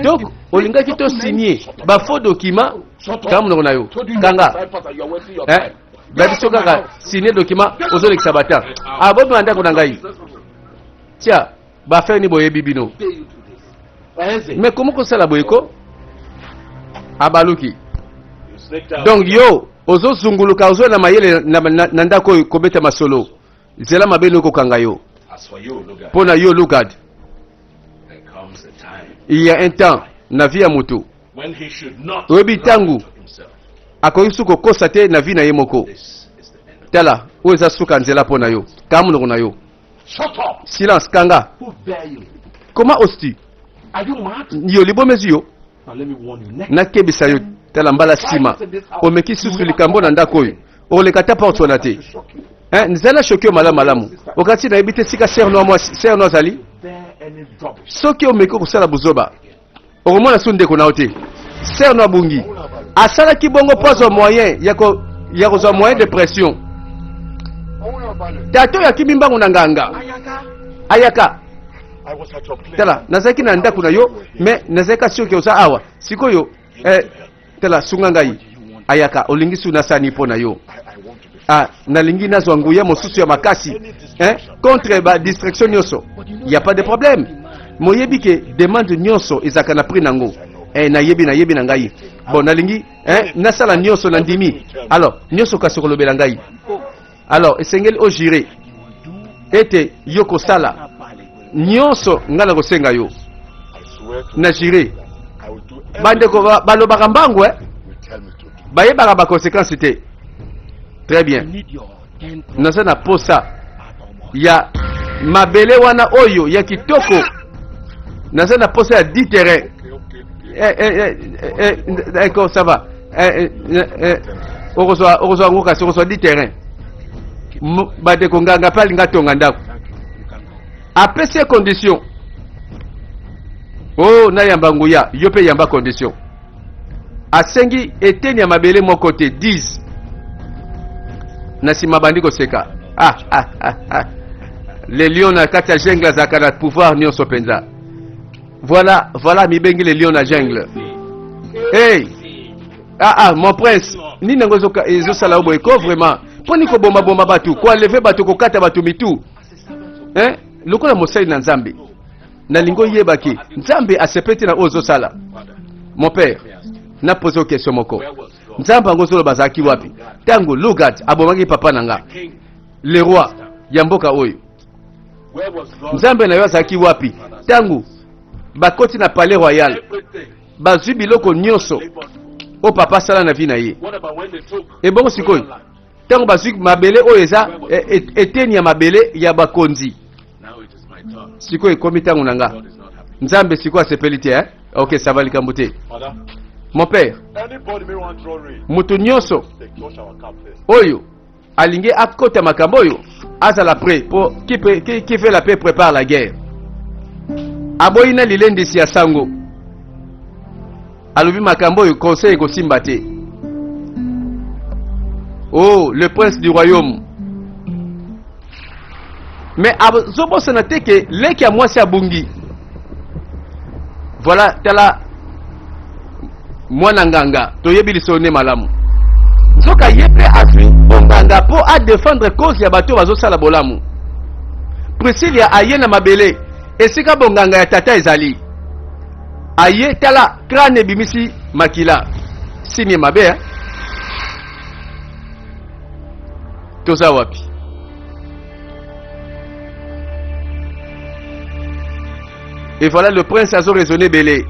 donc olingaki to signer ba faux document kanga monoko na yo, kanga eh? Ba biso kaka signer document ozolekisa bata. Ah, bobima ndako na ngai. Tia ba affaire ni boyebi bino. Mais comment kosala boye ko? Abaluki. Donc yo ozozunguluka ozo na mayele na, na, na ndako oyo kobeta masolo. Zela mabe no kokanga yo. Mpo na yo Lugard. Il y a un temps na vie ya moto. Oyebi ntango akoki su kokosa te na vie na ye moko. Tala, oyo eza suka nzela mpo na yo. Kanga monoko na yo. Silence, kanga. Comment oses-tu? Yo libomezi yo. Nakebisa yo, tala mbala nsima omeki susu likambo na ndako oyo, okoleka ata porte wana te. Hein, nzela shoki yo malamu malamu. Okati nayebi te sika sœur noa mwasi, sœur noa azali. Soki omeki kosala buzoba, okomona su ndeko na yo te. Sœur noa abungi. Asalaki bongo mpo azwa moyen ya ko ya kozwa moyen de pression. Tata oyo akimi mbangu na nganga. Ayaka. Tala, nazalaki na ndako na yo, mais nazalaki kasi oke oza awa. Sikoyo, eh, tala, sunga ngai. Ayaka, olingi su nasani mpo na yo. Ah, nalingi nazwa nguya mosusu ya makasi, eh, contre ba distraction nyonso. Y a pas de problème. Moyebi ke demande nyonso ezalaka na prix nango. Eh, nayebi, nayebi na ngai. Bon, nalingi, eh, nasala nyonso na ndimi. Alors, nyonso kasi kolobela ngai. Alors, esengeli o jurer ete yo kosala nyonso ngai nakosenga yo. Na jure. Bandeko balobaka mbangu, eh? Bayebaka ba conséquences te. Très bien. Naza na posa ya mabele wana oyo ya kitoko. Naza na posa ya 10 terrain. Eh, eh, eh, eh, d'accord, ça va. Eh, eh, eh, okozwa okozwa yango kasi okozwa 10 terrain. Bandeko nganga mpe alinga atonga ndako. Apesi ye condition. Oh, nayamba nguya, yo mpe yamba condition. Asengi eteni ya mabele moko te, 10. Na nsima bandi koseka. Ah, ah, ah, ah. Le lion na kati ya jungle azalaka na pouvoir nyonso mpenza. Voilà, voilà mibengi le lion na jungle. Hey! Ah ah, mon prince, nini yango ezosala yo boye ko vraiment? Mpo nini koboma-boma bato, koaleve bato, kokata bato mitu? Hein? Lokola mosali na Nzambe, nalingi oyeba ke Nzambe asepeli te na oyo ozosala. Mon père, na pose yo question moko. Nzambe yango ozoloba azalaki wapi ntango Lugard abomaki papa na nga, le roi ya mboka oyo? Nzambe na yo azalaki wapi ntango bakoti na palais royal, bazwi biloko nyonso oyo papa asala na vie na ye? Ebongo sikoyo ntango bazwi mabele oyo eza e, e, eteni ya mabele ya bakonzi, sikoyo ekomi ntango na nga. Nzambe sikoyo asepeli te, eh? Ok, ça va, likambo te. Mon père, moto nyonso oyo alingi akota makambo oyo azala prêt po qui, qui, qui fait la paix prépare la guerre. Aboyi na lilendisi ya sango, alobi makambo oyo conseil ekosimba te. Oh, le prince du royaume, mais azobosana te ke leki ya mwasi abungi. Voilà, tala mwana nganga, toyebi lisolo nde malamu. Nzoka ye mpe azwi bonganga mpo adefendre cause ya bato oyo bazosala bolamu. Priscilia aye na mabele esika bonganga ya tata ezali. Aye, tala crâne ebimisi makila, signe mabe, eh? Toza wapi? Et voilà, le prince azo raisonner ebele.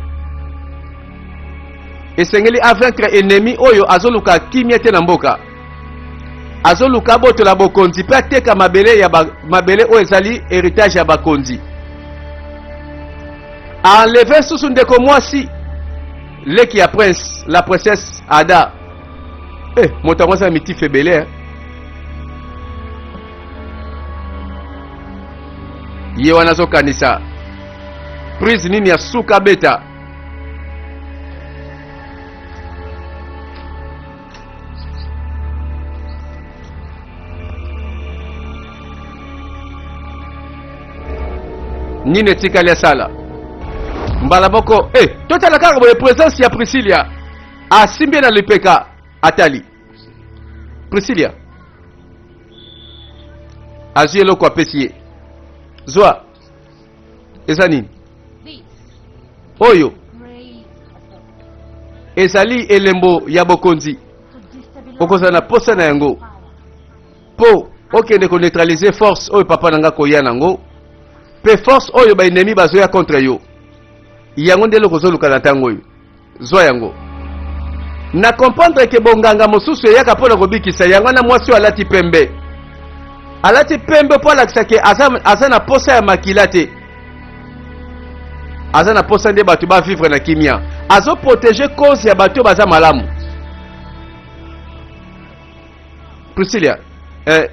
Esengeli avaincre ennemi oyo azoluka kimia te na mboka, azoluka abotola bokonzi mpe ateka mabele ya ba, mabele oyo ezali héritage ya bakonzi. Enleve susu ndeko mwasi leki ya prince, la princesse Ada. Eh, moto yango aza na mitife ebele, eh. Ye wana azokanisa prise nini ya suka beta. Nini etikali asala mbala moko? Eh, totala kaka boye présence ya Priscilia. Asimbi ye na lipeka, atali Priscilia, azwi eloko, apesi ye: zwa, eza nini oyo? Ezali elembo ya bokonzi. Okozala na posa na yango mpo okende koneutraliser force oyo papa na nga koya nango, mpe force oyo baennemi bazoya contre yo. Yango nde eloko ozoluka na ntango oyo, zwa yango. Na comprendre ke bonganga mosusu eyaka mpo na kobikisa. Yango wana mwasi oyo alati pembe, alati pembe mpo alakisa ke aza, aza na posa ya makila te, aza na posa nde bato bavivre na kimia. Azoprotege cause ya bato oyo baza malamu. Priscilia, eh,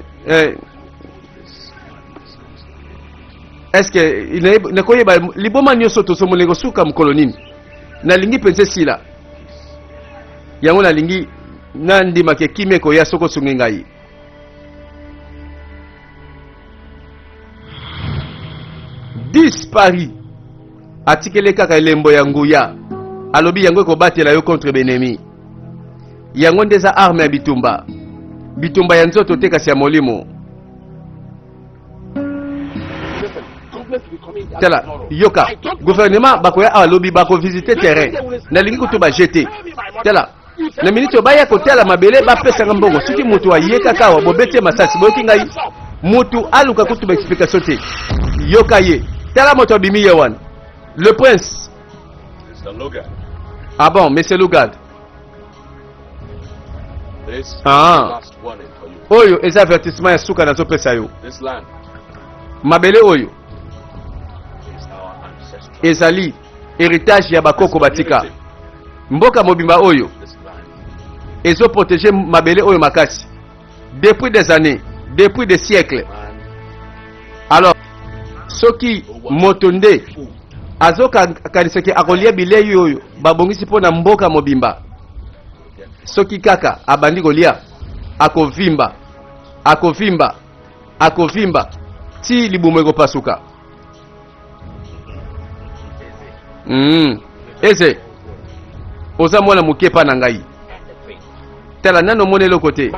est ce que nakoyeba liboma nyonso tozomona ekosuka mokolo nini? Nalingi mpenza esila yango, nalingi nandimaka ekimi ekoya soki osungi ngai. Disparu, atikeli kaka elembo ya nguya. Alobi yango ekobatela yo contre benemi. Yango nde eza arme ya bitumba, bitumba ya nzoto te, kasi ya molimo. Tala, yoka, gouvernement bakoya awa lobi, bakovisite terrain. Nalingi kutu bajete. Tala, na miniti oyo baya kotala mabele, bapesanga mbongo. Soki moto aye kaka awa, bobeti ye masasi. Boyoki ngai? Motu aluka kutu baexplication te. Yoka ye, tala moto abimi ye wana, le prince. Ah bon, monsieur Lugard. Ah. Oyo eza avertissement ya suka nazopesa yo. Mabele oyo ezali héritage ya bakoko batika. Mboka mobimba oyo ezoprotege mabele oyo makasi depuis des années, depuis des siècles. Alors soki moto nde azokanisa ke akolia bilei oyo babongisi mpo na mboka mobimba, soki kaka abandi kolia, akovimba, akovimba, akovimba ti libumu ekopasuka. Eze oza mwana moke mpa na ngai. Tala nano, omona eloko te.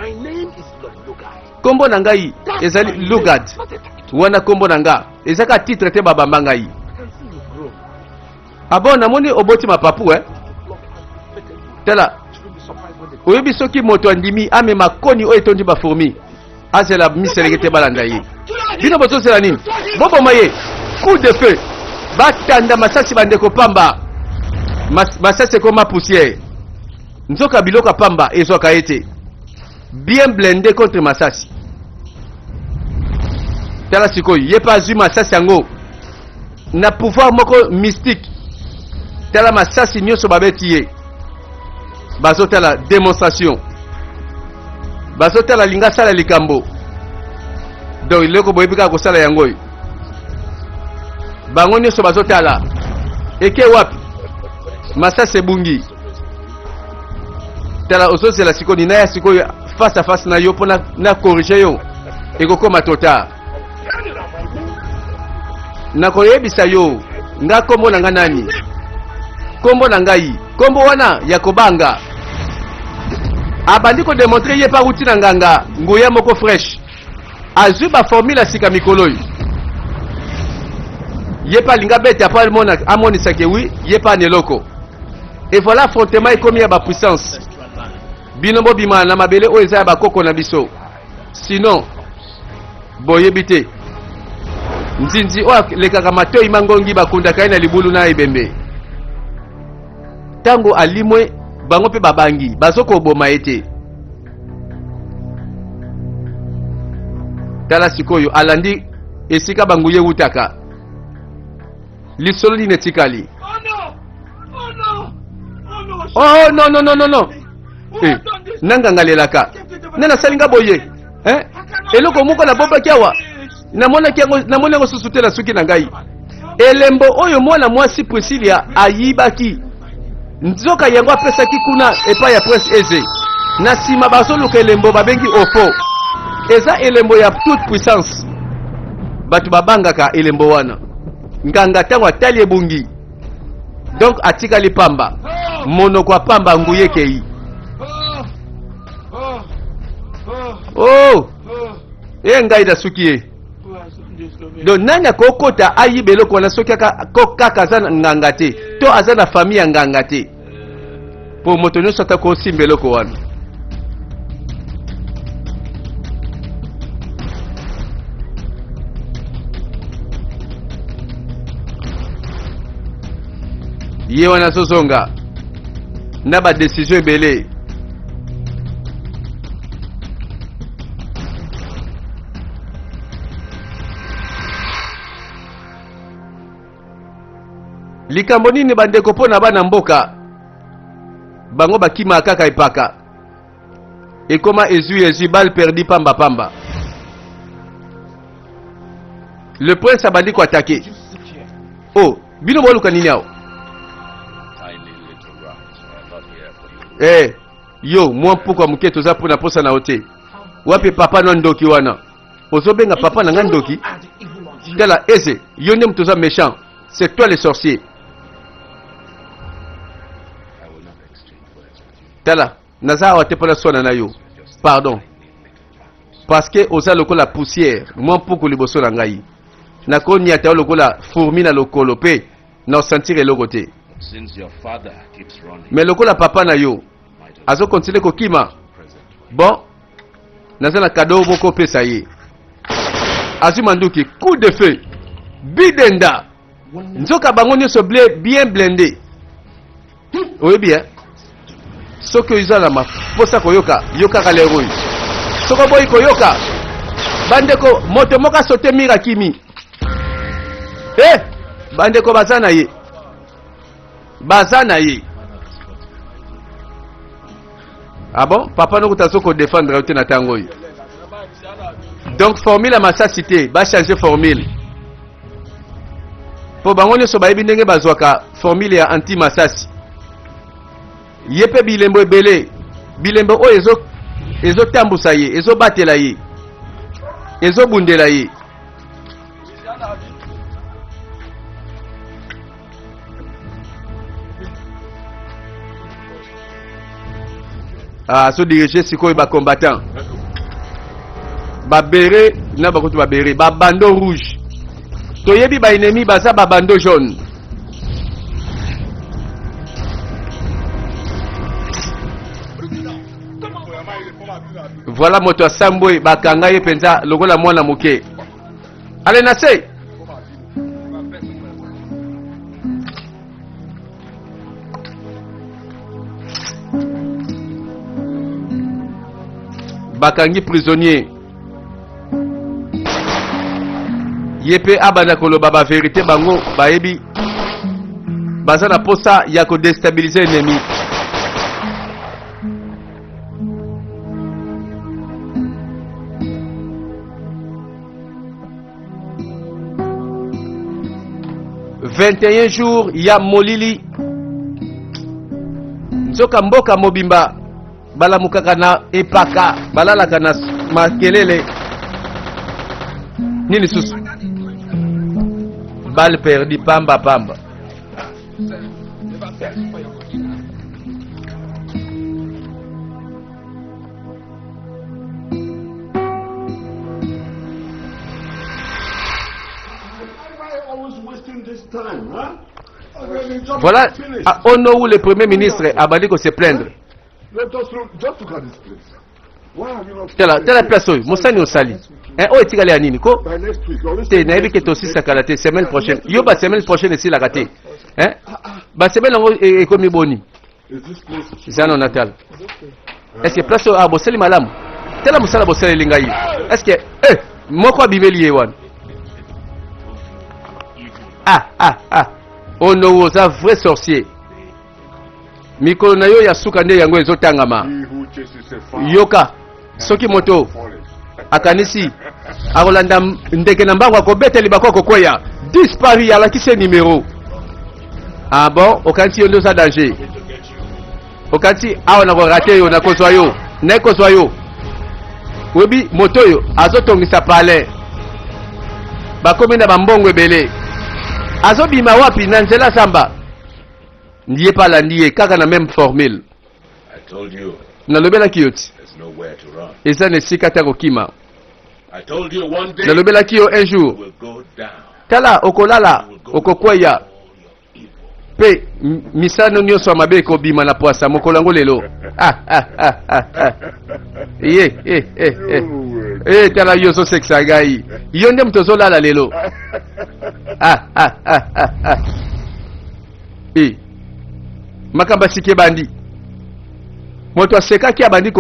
Nkombo na ngai ezali Lugard. Wana nkombo na nga eza kaka titre te, babamba ngai. Ah bon, namoni oboti mapapu, eh? Tala, oyebi soki moto andimi amema koni oyo etondi bafourmi, azela miseleke te balanda ye. Bino bozozela nini? Boboma ye. Coup de feu. Batanda masasi bandeko pamba. Mas, masasi ekoma poussière. Nzoka biloko ya pamba ezwaka ye te. Bien blindé contre masasi. Tala sikoyo, ye pe azwi masasi yango na pouvoir moko mystique. Tala masasi nyonso babeti ye. Bazotala demonstration. Bazotala linga sala likambo. Donc eloko boyebi kaka kosala yango oyo. Bango nyonso bazotala. Eke wapi? Masasi ebungi. Tala ozozela sikoyo nina ya sikoyo face à face na yo mpo na, na corriger yo. Ekokoma trop tard. Nakoyebisa yo nga kombo na nga nani. Kombo na ngai, kombo wana ya kobanga. Abandi ko demontrer ye pa wuti na nganga nguya moko fresh. Azwi ba formule ya sika mikolo oyo. Ye pa alinga beta po amona amonisa ke oui ye pa na eloko. Et voilà affrontement ekomi ya ba puissance. Bino bobima na mabele oyo eza ya bakoko na biso. Sinon boyebi te. Nzinzi oyo alekaka matoi mangongi bakundaka ye na libulu na ebembe. Tango alimwe bango mpe babangi bazokoboma ye te. Tala sikoyo alandi esika banguya ewutaka. Lisolo nini etikali? Oh non non non non non. Eh, nanga ngalelaka. Nani asali nga boye? Eh? Eloko moko nabombaki awa. Namonaki yango, namoni yango susu te na suki na ngai. Elembo oyo mwana mwasi Priscilla ayibaki. Nzoka yango apesaki kuna epai ya Prince Eze. Na nsima bazoluka elembo babengi ofo. Eza elembo ya toute puissance. Bato babangaka elembo wana. Nganga ntango atali ebungi. Donc atikali pamba. Monoko ya pamba nguya ekei. Oh! E ngai nasuki ye. Donc nani akokota ayiba eloko wana soki kaka aza na nganga te to aza na famille ya nganga te, po moto nyonso ata kosimba eloko wana. Ye wana azozonga na ba decision ebele. Likambo nini bandeko mpo na bana mboka bango bakimaka kaka epaka ekoma ezwi ezwi balle perdu pamba pamba. Le prince abandi ko attaquer. Oh, bino boluka nini awa? Eh, yo mwa mpuku ya moke toza mpo na posa na yo te. Wapi papa na ndoki wana? Ozobenga papa na nga ndoki? Tala eze, yo nde moto oza méchant. C'est toi le sorcier. Tala, naza awa te mpo naswana na yo. Pardon. Parce que oza lokola poussière, mwa mpuku liboso na ngai. Nakoniata yo lokola fourmi na lokolo pe na sentir eloko te. Mais lokola papa na yo azo continuer kokima, bon, naza na cadeau moko opesa ye. Azwi manduki, coup de feu, bidenda. Nzoka bango nyonso ble bien blindé. Oyebi hein? Soki oza na maposa koyoka, yokaka lero oyo. Soki oboyi koyoka, bandeko moto moko asote mire akimi. Eh, bandeko baza na ye. Baza na ye. Ah bon? Papa nokuta azo ko défendre yo te na tango oyo. Donc formule ya masasi te, ba changer formule. Po bango nyonso bayebi ndenge bazwaka formule ya anti masasi. Ye pe bilembo ebele, bilembo oyo ezo ezotambusa ye, ezobatela ye, ezobundela ye. Ah, azo diriger sikoyo ba combattant ba beret na bakutu ba beret ba bandeau rouge toyebi ba ennemi baza ba bandeau jaune. Voilà moto asambwe bakanga ye mpenza lokola mwana moke. Ale na se. Bakangi prisonnier. Ye mpe abanda koloba ba verite, bango bayebi baza na posa ya kodestabilize ennemi. 21 jours ya molili, nzoka mboka mobimba balamukaka na epaka, balalaka na makelele. Nini susu? Balle perdue, pamba pamba. Voilà, à Ono où le premier ministre abandi ko se plaindre. Tala, tala place oyo, mosani osali. Eh, oyo etikali ya nini ko? Te, nayebi ke tosisa kala te, semaine prochaine. Yo ba semaine prochaine esilaka te. Eh? Ba semaine yango ekomi boni? Zano natal. Est-ce que place oyo ah, bosali malamu? Tala mosala bosaleli ngai. Est-ce que eh moko abimeli ye wana? Ah ah ah. Ono oza vrai sorcier. Mikolo na yo ya suka nde yango ezotangama. Yoka, soki moto akanisi akolanda ndeke na mbango, akobeta libaku, akokweya. Dispari, alakisi ye numero. Ah bon, okanisi yo nde oza danger? Okanisi awa nakorate yo, nakozwa yo, nakozwa yo. Oyebi moto oyo azotongisa palais, bakomi na bambongo ebele, azobima wapi? Na nzela zamba. Ye mpe alandi ye kaka na même formule. Nalobelaki yo ti eza na esika te kokima. Nalobelaki yo un jour, tala, okolala, okokweya mpe misano nyonso ya mabe ekobima na pwasa mokolo yango lelo. Ah, ah, ah, ah, ah. Ye eh, eh, eh. Eh, tala yo ozosekisa ngai, yo nde moto ozolala lelo. Ah, ah, ah, ah, ah. Eh. Makambo ya sika ebandi, moto asekaki abandi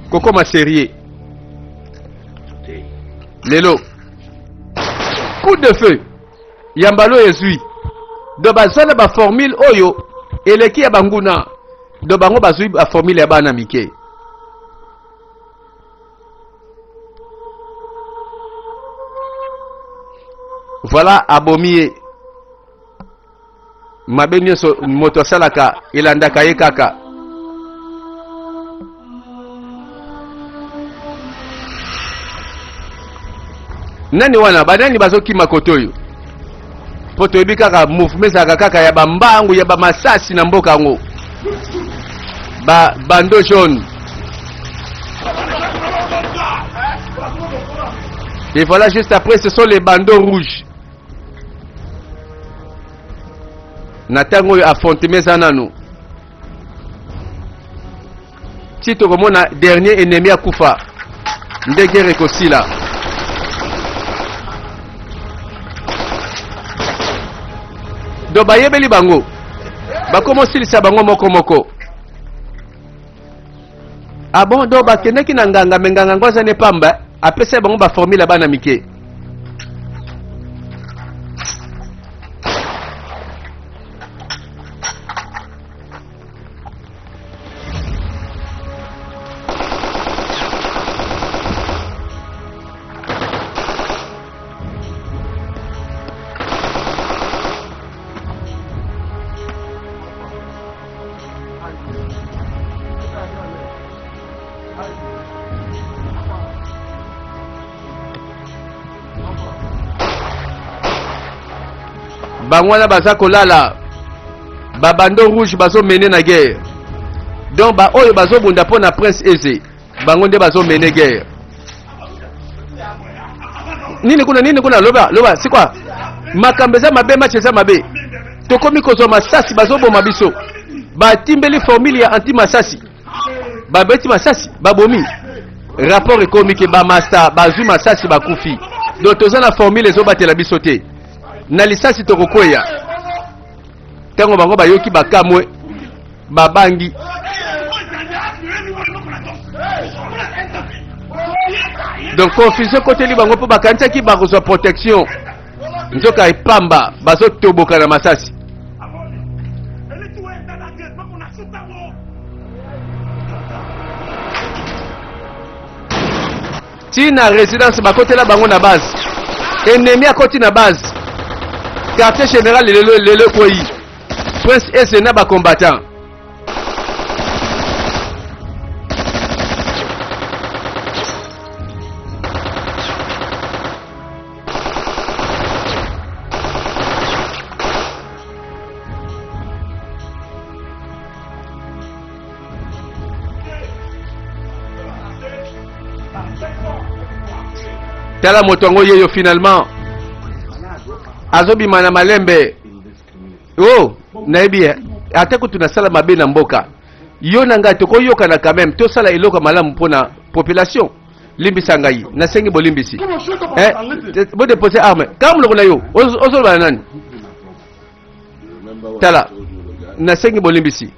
kokoma serie lelo. Coup de feu ya mbala oyo ezwi do baza na baformule oyo eleki ya banguna, do bango bazwi baformule ya bana mike. Voilà, abomi ye. Mabe nyonso moto asalaka elandaka ye kaka. Nani wana? Banani bazokima kote oyo? Mpo toyebi kaka mouvement ezalaka kaka ya bambangu ya bamasasi na mboka yango, ba bando jaune. Et voilà, juste après, ce sont les bandeaux rouges. Na ntango oyo affrontement eza nanu ti tokomona dernier ennemi akufa nde guerre ekosila. Do bayebeli bango, bakoma osilisa bango moko moko. Ah bon, do bakendaki na nganga, me nganga yango aza ne pamba, apesa bango baformule ya bana mike. Bango wana baza kolala, babando rouge bazomene na guerre. Donc baoyo bazobunda mpo na Prince Eze, bango nde bazomene guerre. Nini kuna, nini kuna? Loba, loba sikwa. Makambo eza mabe, match eza mabe, tokomi kozwa masasi, bazoboma biso. Batimbeli formule ya anti masasi, babeti masasi, babomi. Rapport ekomi ke bamasta bazwi masasi, bakufi. Donc toza na formule ezobatela biso te. Na lisasi tokokweya. Ntango bango bayoki bakamwe, babangi. Donc confusion ekoteli bango mpo bakanisaki bakozwa protection, nzoka epamba bazotoboka na masasi. Ti na residence bakotela bango na base, ennemi akoti na base, quartier général lelo lelo ekweyi. Prince Eze na ba combattant tala moto yango yeyo finalement azobima na malembe. Oh, nayebi eh. Ata kutu nasala mabe na mboka, yo na ngai tokoyokana quand même, tosala eloko ya malamu mpo na population. Limbisa ngai, nasengi bolimbisi. Eh, bodepose arme kaka monoko na yo, ozoloba na nani? Tala, nasengi bolimbisi.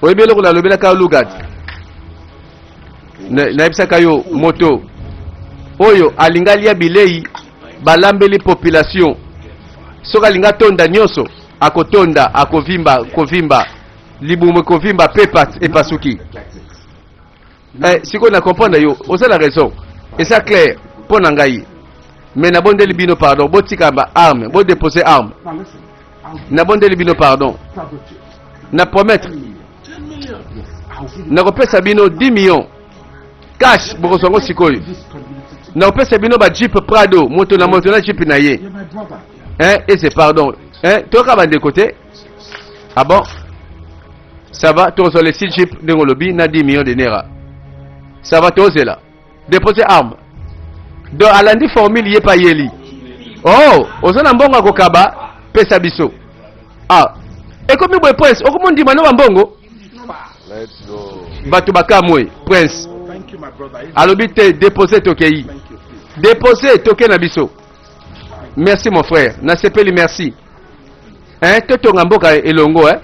Oyebi eloko nalobelaka yo Lugard? Nayebisaka yo moto oyo alinga alia bilei balambeli population, soki alinga atonda nyonso akotonda, akovimba, kovimba libumu ekovimba pe epasuki. Eh, sikoyo na comprendre yo, oza na raison, eza clair mpo na ngai, mais nabondeli bino pardon, botika ba arme, bodepose arme, nabondeli bino pardon, na promettre nakopesa bino 10 millions cash, bokozwa yango sikoyo. Nakopesa bino ba jeep Prado, moto na moto na jeep na ye. Eh, ese pardon, eh, toyoka bandeko te. Ah bon, ça va, tokozwa les 6 jeep ndenge olobi na 10 millions de naira. Ça va, tozela depose arme. Donc alandi formule ye pa yeli. Oh, oza na mbongo ya kokaba, pesa biso. Ah, ekomi boye prince, okomondima no bambongo? Let's go. Bato bakamwe, prince Thank you, my brother. alobi te, depose tokei, Thank you, please. depose toke na biso. Merci mon frère, nasepeli, merci. Hein, totonga mboka elongo, hein?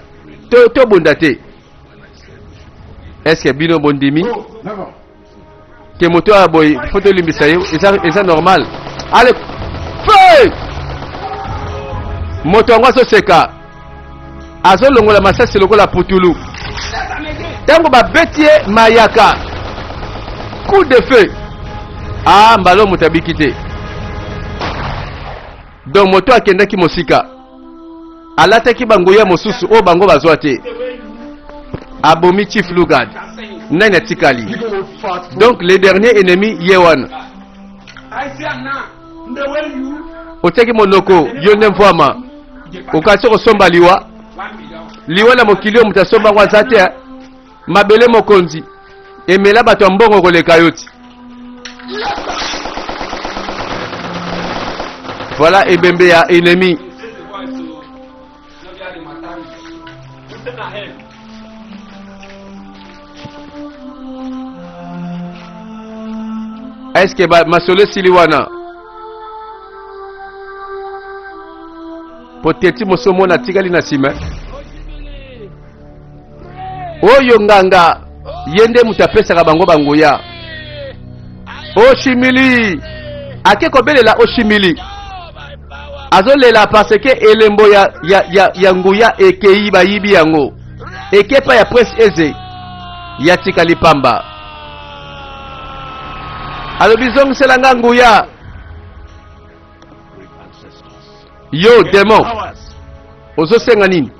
Tobunda te. Est-ce que bino bondimi Never. ke moto ya boye faut tolimbisa ye? Eza normal. Ale feu, moto yango azoseka, azolongola masasi lokola putulu. Ntango babeti ye mayaka, coup de feu, ah, mbala moto abiki te. Donc moto akendaki mosika, alataki banguya mosusu oyo bango bazwa te, abomi chief Lugard. Nani atikali? Donc le dernier ennemi ye wana. Otiaki monoko yo nde mvwama, okasi kosomba liwa, liwa na mokili oyo moto asomba yango aza te. Mabele mokonzi emela bato ya mbongo koleka yo ti. Voilà ebembe ya ennemi. Est-ce que ba masolo esili wana? Po teti moso mona atikali na nsima. Oyo nganga ye nde moto apesaka bango banguya. Oshimili ake kobelela Oshimili, azolela parce que elembo ya nguya ekei, bayibi yango, ekepa ya Prince Eze yatikali pamba. Alobi zongisela nga nguya yo demon, ozosenga nini?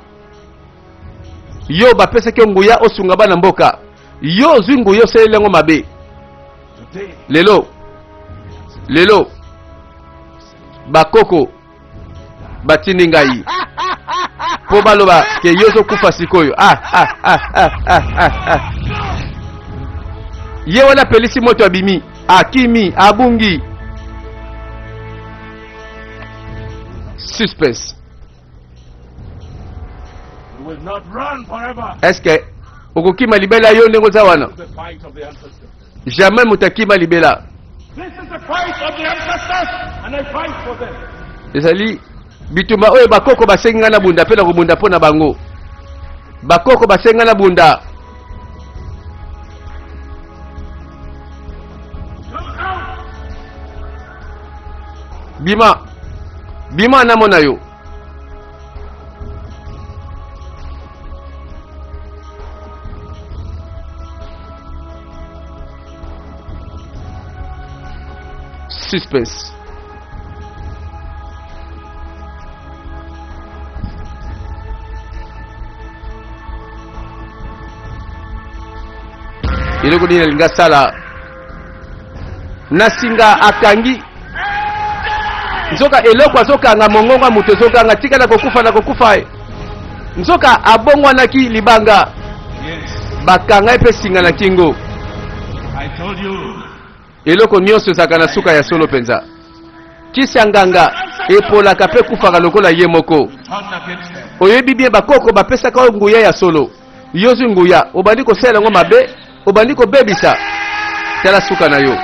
Yo bapesaki yo nguya osunga bana mboka, yo ozwi nguya osaleli yango mabe. Lelo lelo bakoko batindi ngai mpo baloba ke yo ozokufa sikoyo. Ah, ah, ah, ah, ah, ah, ah. Ye wana apelisi moto, abimi, akimi, abungi. Suspense. You will not run forever. Est-ce que okokima libela yo ndenge oza wana? The fight of the ancestors. Jamais moto akima libela. This is Ezali bitumba oyo bakoko basengi ngai nabunda mpe nakobunda mpo na bango. Bakoko basengi ngai nabunda. Bima, bima namona yo. Suspense. Eloko nini alingi asala na singa akangi nzoka eloko azokanga mongongo ya moto ezokanga tika na kokufa na kokufa ye nzoka abongwanaki libanga bakanga ye mpe singa na kingo eloko nyonso ezalaka na suka ya solo mpenza kisi ya nganga epolaka mpe ekufaka lokola ye moko oyebi bien bakoko bapesaka yo nguya ya solo yo ozwi nguya obandi kosalela yango mabe obandi kobebisa tala suka na yo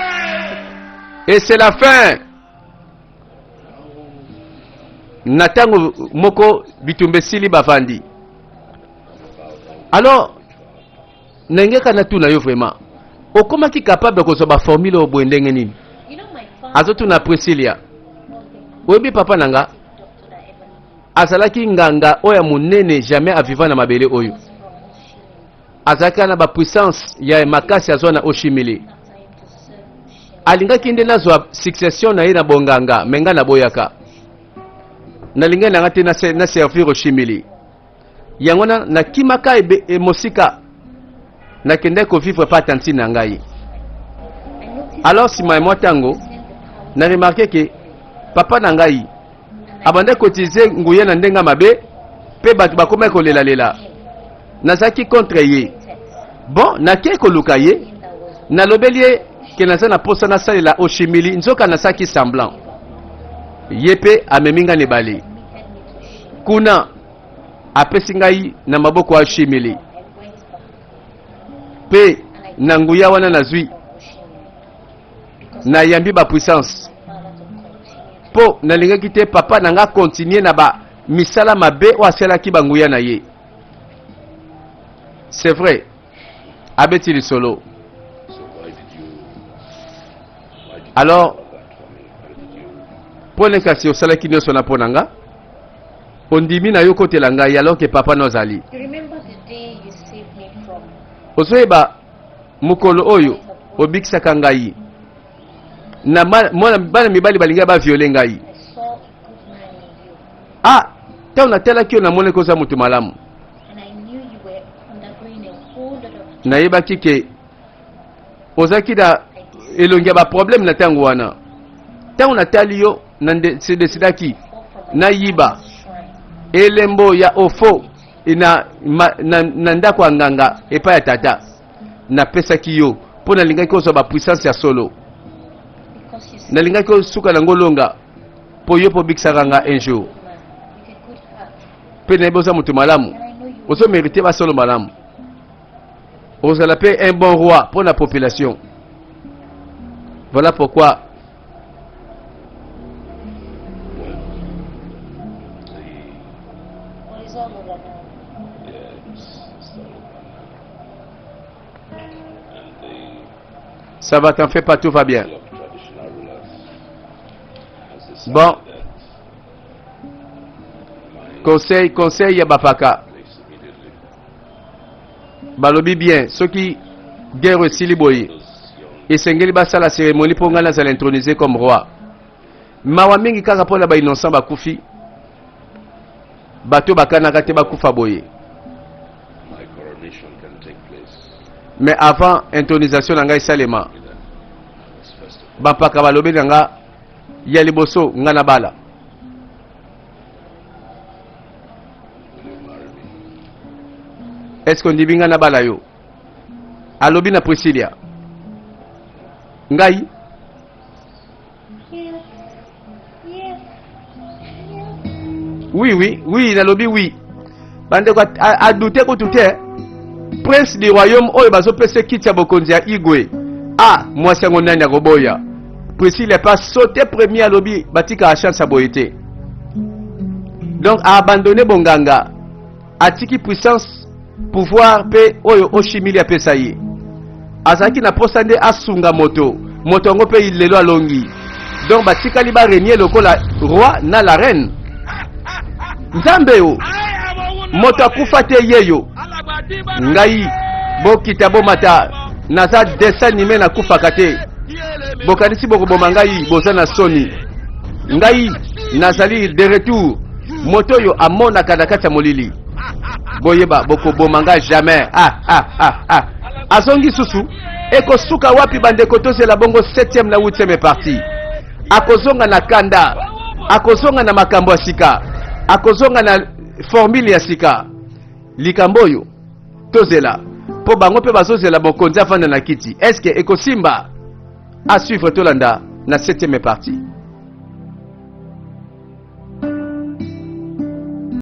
et c'est la fin na ntango moko bitumba esili bavandi alors nengeka natuna yo vraiment okomaki capable ya kozwa baformule oyo boye ndenge nini azotuna priscilia oyebi papa na nga Azalaki nganga oyo ya monene jamais aviva na mabele oyo. Azalaki na ba puissance ya makasi azwa na Oshimili. Alingaki nde nazwa succession na ye na bonganga, me nga naboyaka. Nalingaki nanga te na servir Oshimili. Yango na nakimaka ebe, e, mosika nakendaki kovivre pa tantine na ngai. Alors nsima ya mwa ntango na remarke ke papa na ngai abandaki koutilize nguya na ndenge mabe mpe bato bakomaki kolelalela. Nazalaki contre ye. Bon, nakei koluka ye, nalobeli ye ke naza na mposa nasalela Oshimili, nzoka nasalaki semblant. Ye mpe amemi ngai na ebale kuna, apesi ngai na maboko ya Oshimili, mpe na nguya wana nazwi nayambi ba puissance mpo nalingaki te papa na nga continue na ba misala mabe oyo asalaki banguya na ye. C'est vrai, abeti lisolo. Alors mpo ne kasi osalaki nyonso na mpo na nga ondimi na yo kotela ngai alors ke papa no azali ozoyeba Mokolo oyo obikisaka ngai na mwana bana mibali balingaki baviole ngai. Ah, ntango natalaki yo namonaki oza moto malamu. Nayebaki ke ozalaki na elongi ya baproblème na ntango wana. Ntango natali yo na se decidaki nayiba elembo ya ofo na, ma, na, na ndako ya nganga epai ya tata napesaki yo mpo nalingaki kozwa bapuissance ya solo nalingaki osuka nango olonga mpo yo mpo obikisaka nga un jour mpe nayebi oza moto malamu ozo merite basolo malamu ozala mpe un bon roi mpo na population voilà pourquoi Ça va, t'en fais pas, tout va bien. Bon. Conseil, conseil ya bapaka. Balobi bien, soki guerre esili boye, esengeli basala cérémonie mpo ngai nazala intronisé comme roi. Mawa mingi kaka mpo na ba innocent bakufi. Bato bakanaka te bakufa boye. Mais avant intronisation na ngai esalema, bampaka balobi na nga ya liboso ngai nabala. Est-ce que ondimi ngai nabala yo? Alobi na Priscilla. Ngai Oui, oui, oui, nalobi oui. Bandeko adoute kutu te. Prince du royaume oyo bazopesa kiti ya bokonzi ya Igwe. Ah, mwasi yango nani akoboya? Priscille pas sauté premier alobi batikaka chance ya boye te. Donc a abandonné bonganga, atiki puissance, pouvoir mpe oyo Oshimili apesa ye. Azalaki na posa nde asunga moto, moto yango mpe lelo alongi. Donc batikali ba régner lokola roi na la reine. Nzambe yo moto akufa te yeyo ngai bokita bomata naza dessin anime nakufaka te bokanisi bokoboma ngai boza na soni ngai nazali de retour moto oyo amonaka na kati ya molili boyeba bokoboma ngai jamais. Ah, ah, ah, ah. Azongi susu ekosuka wapi bandeko? Tozela bongo 7e na 8e partie. Akozonga na kanda, akozonga na makambo ya sika, akozonga na formule ya sika. Likambo oyo tozela mpo bango mpe bazozela mokonzi afanda na kiti. Eske ekosimba? À suivre, tolanda na 7e partie.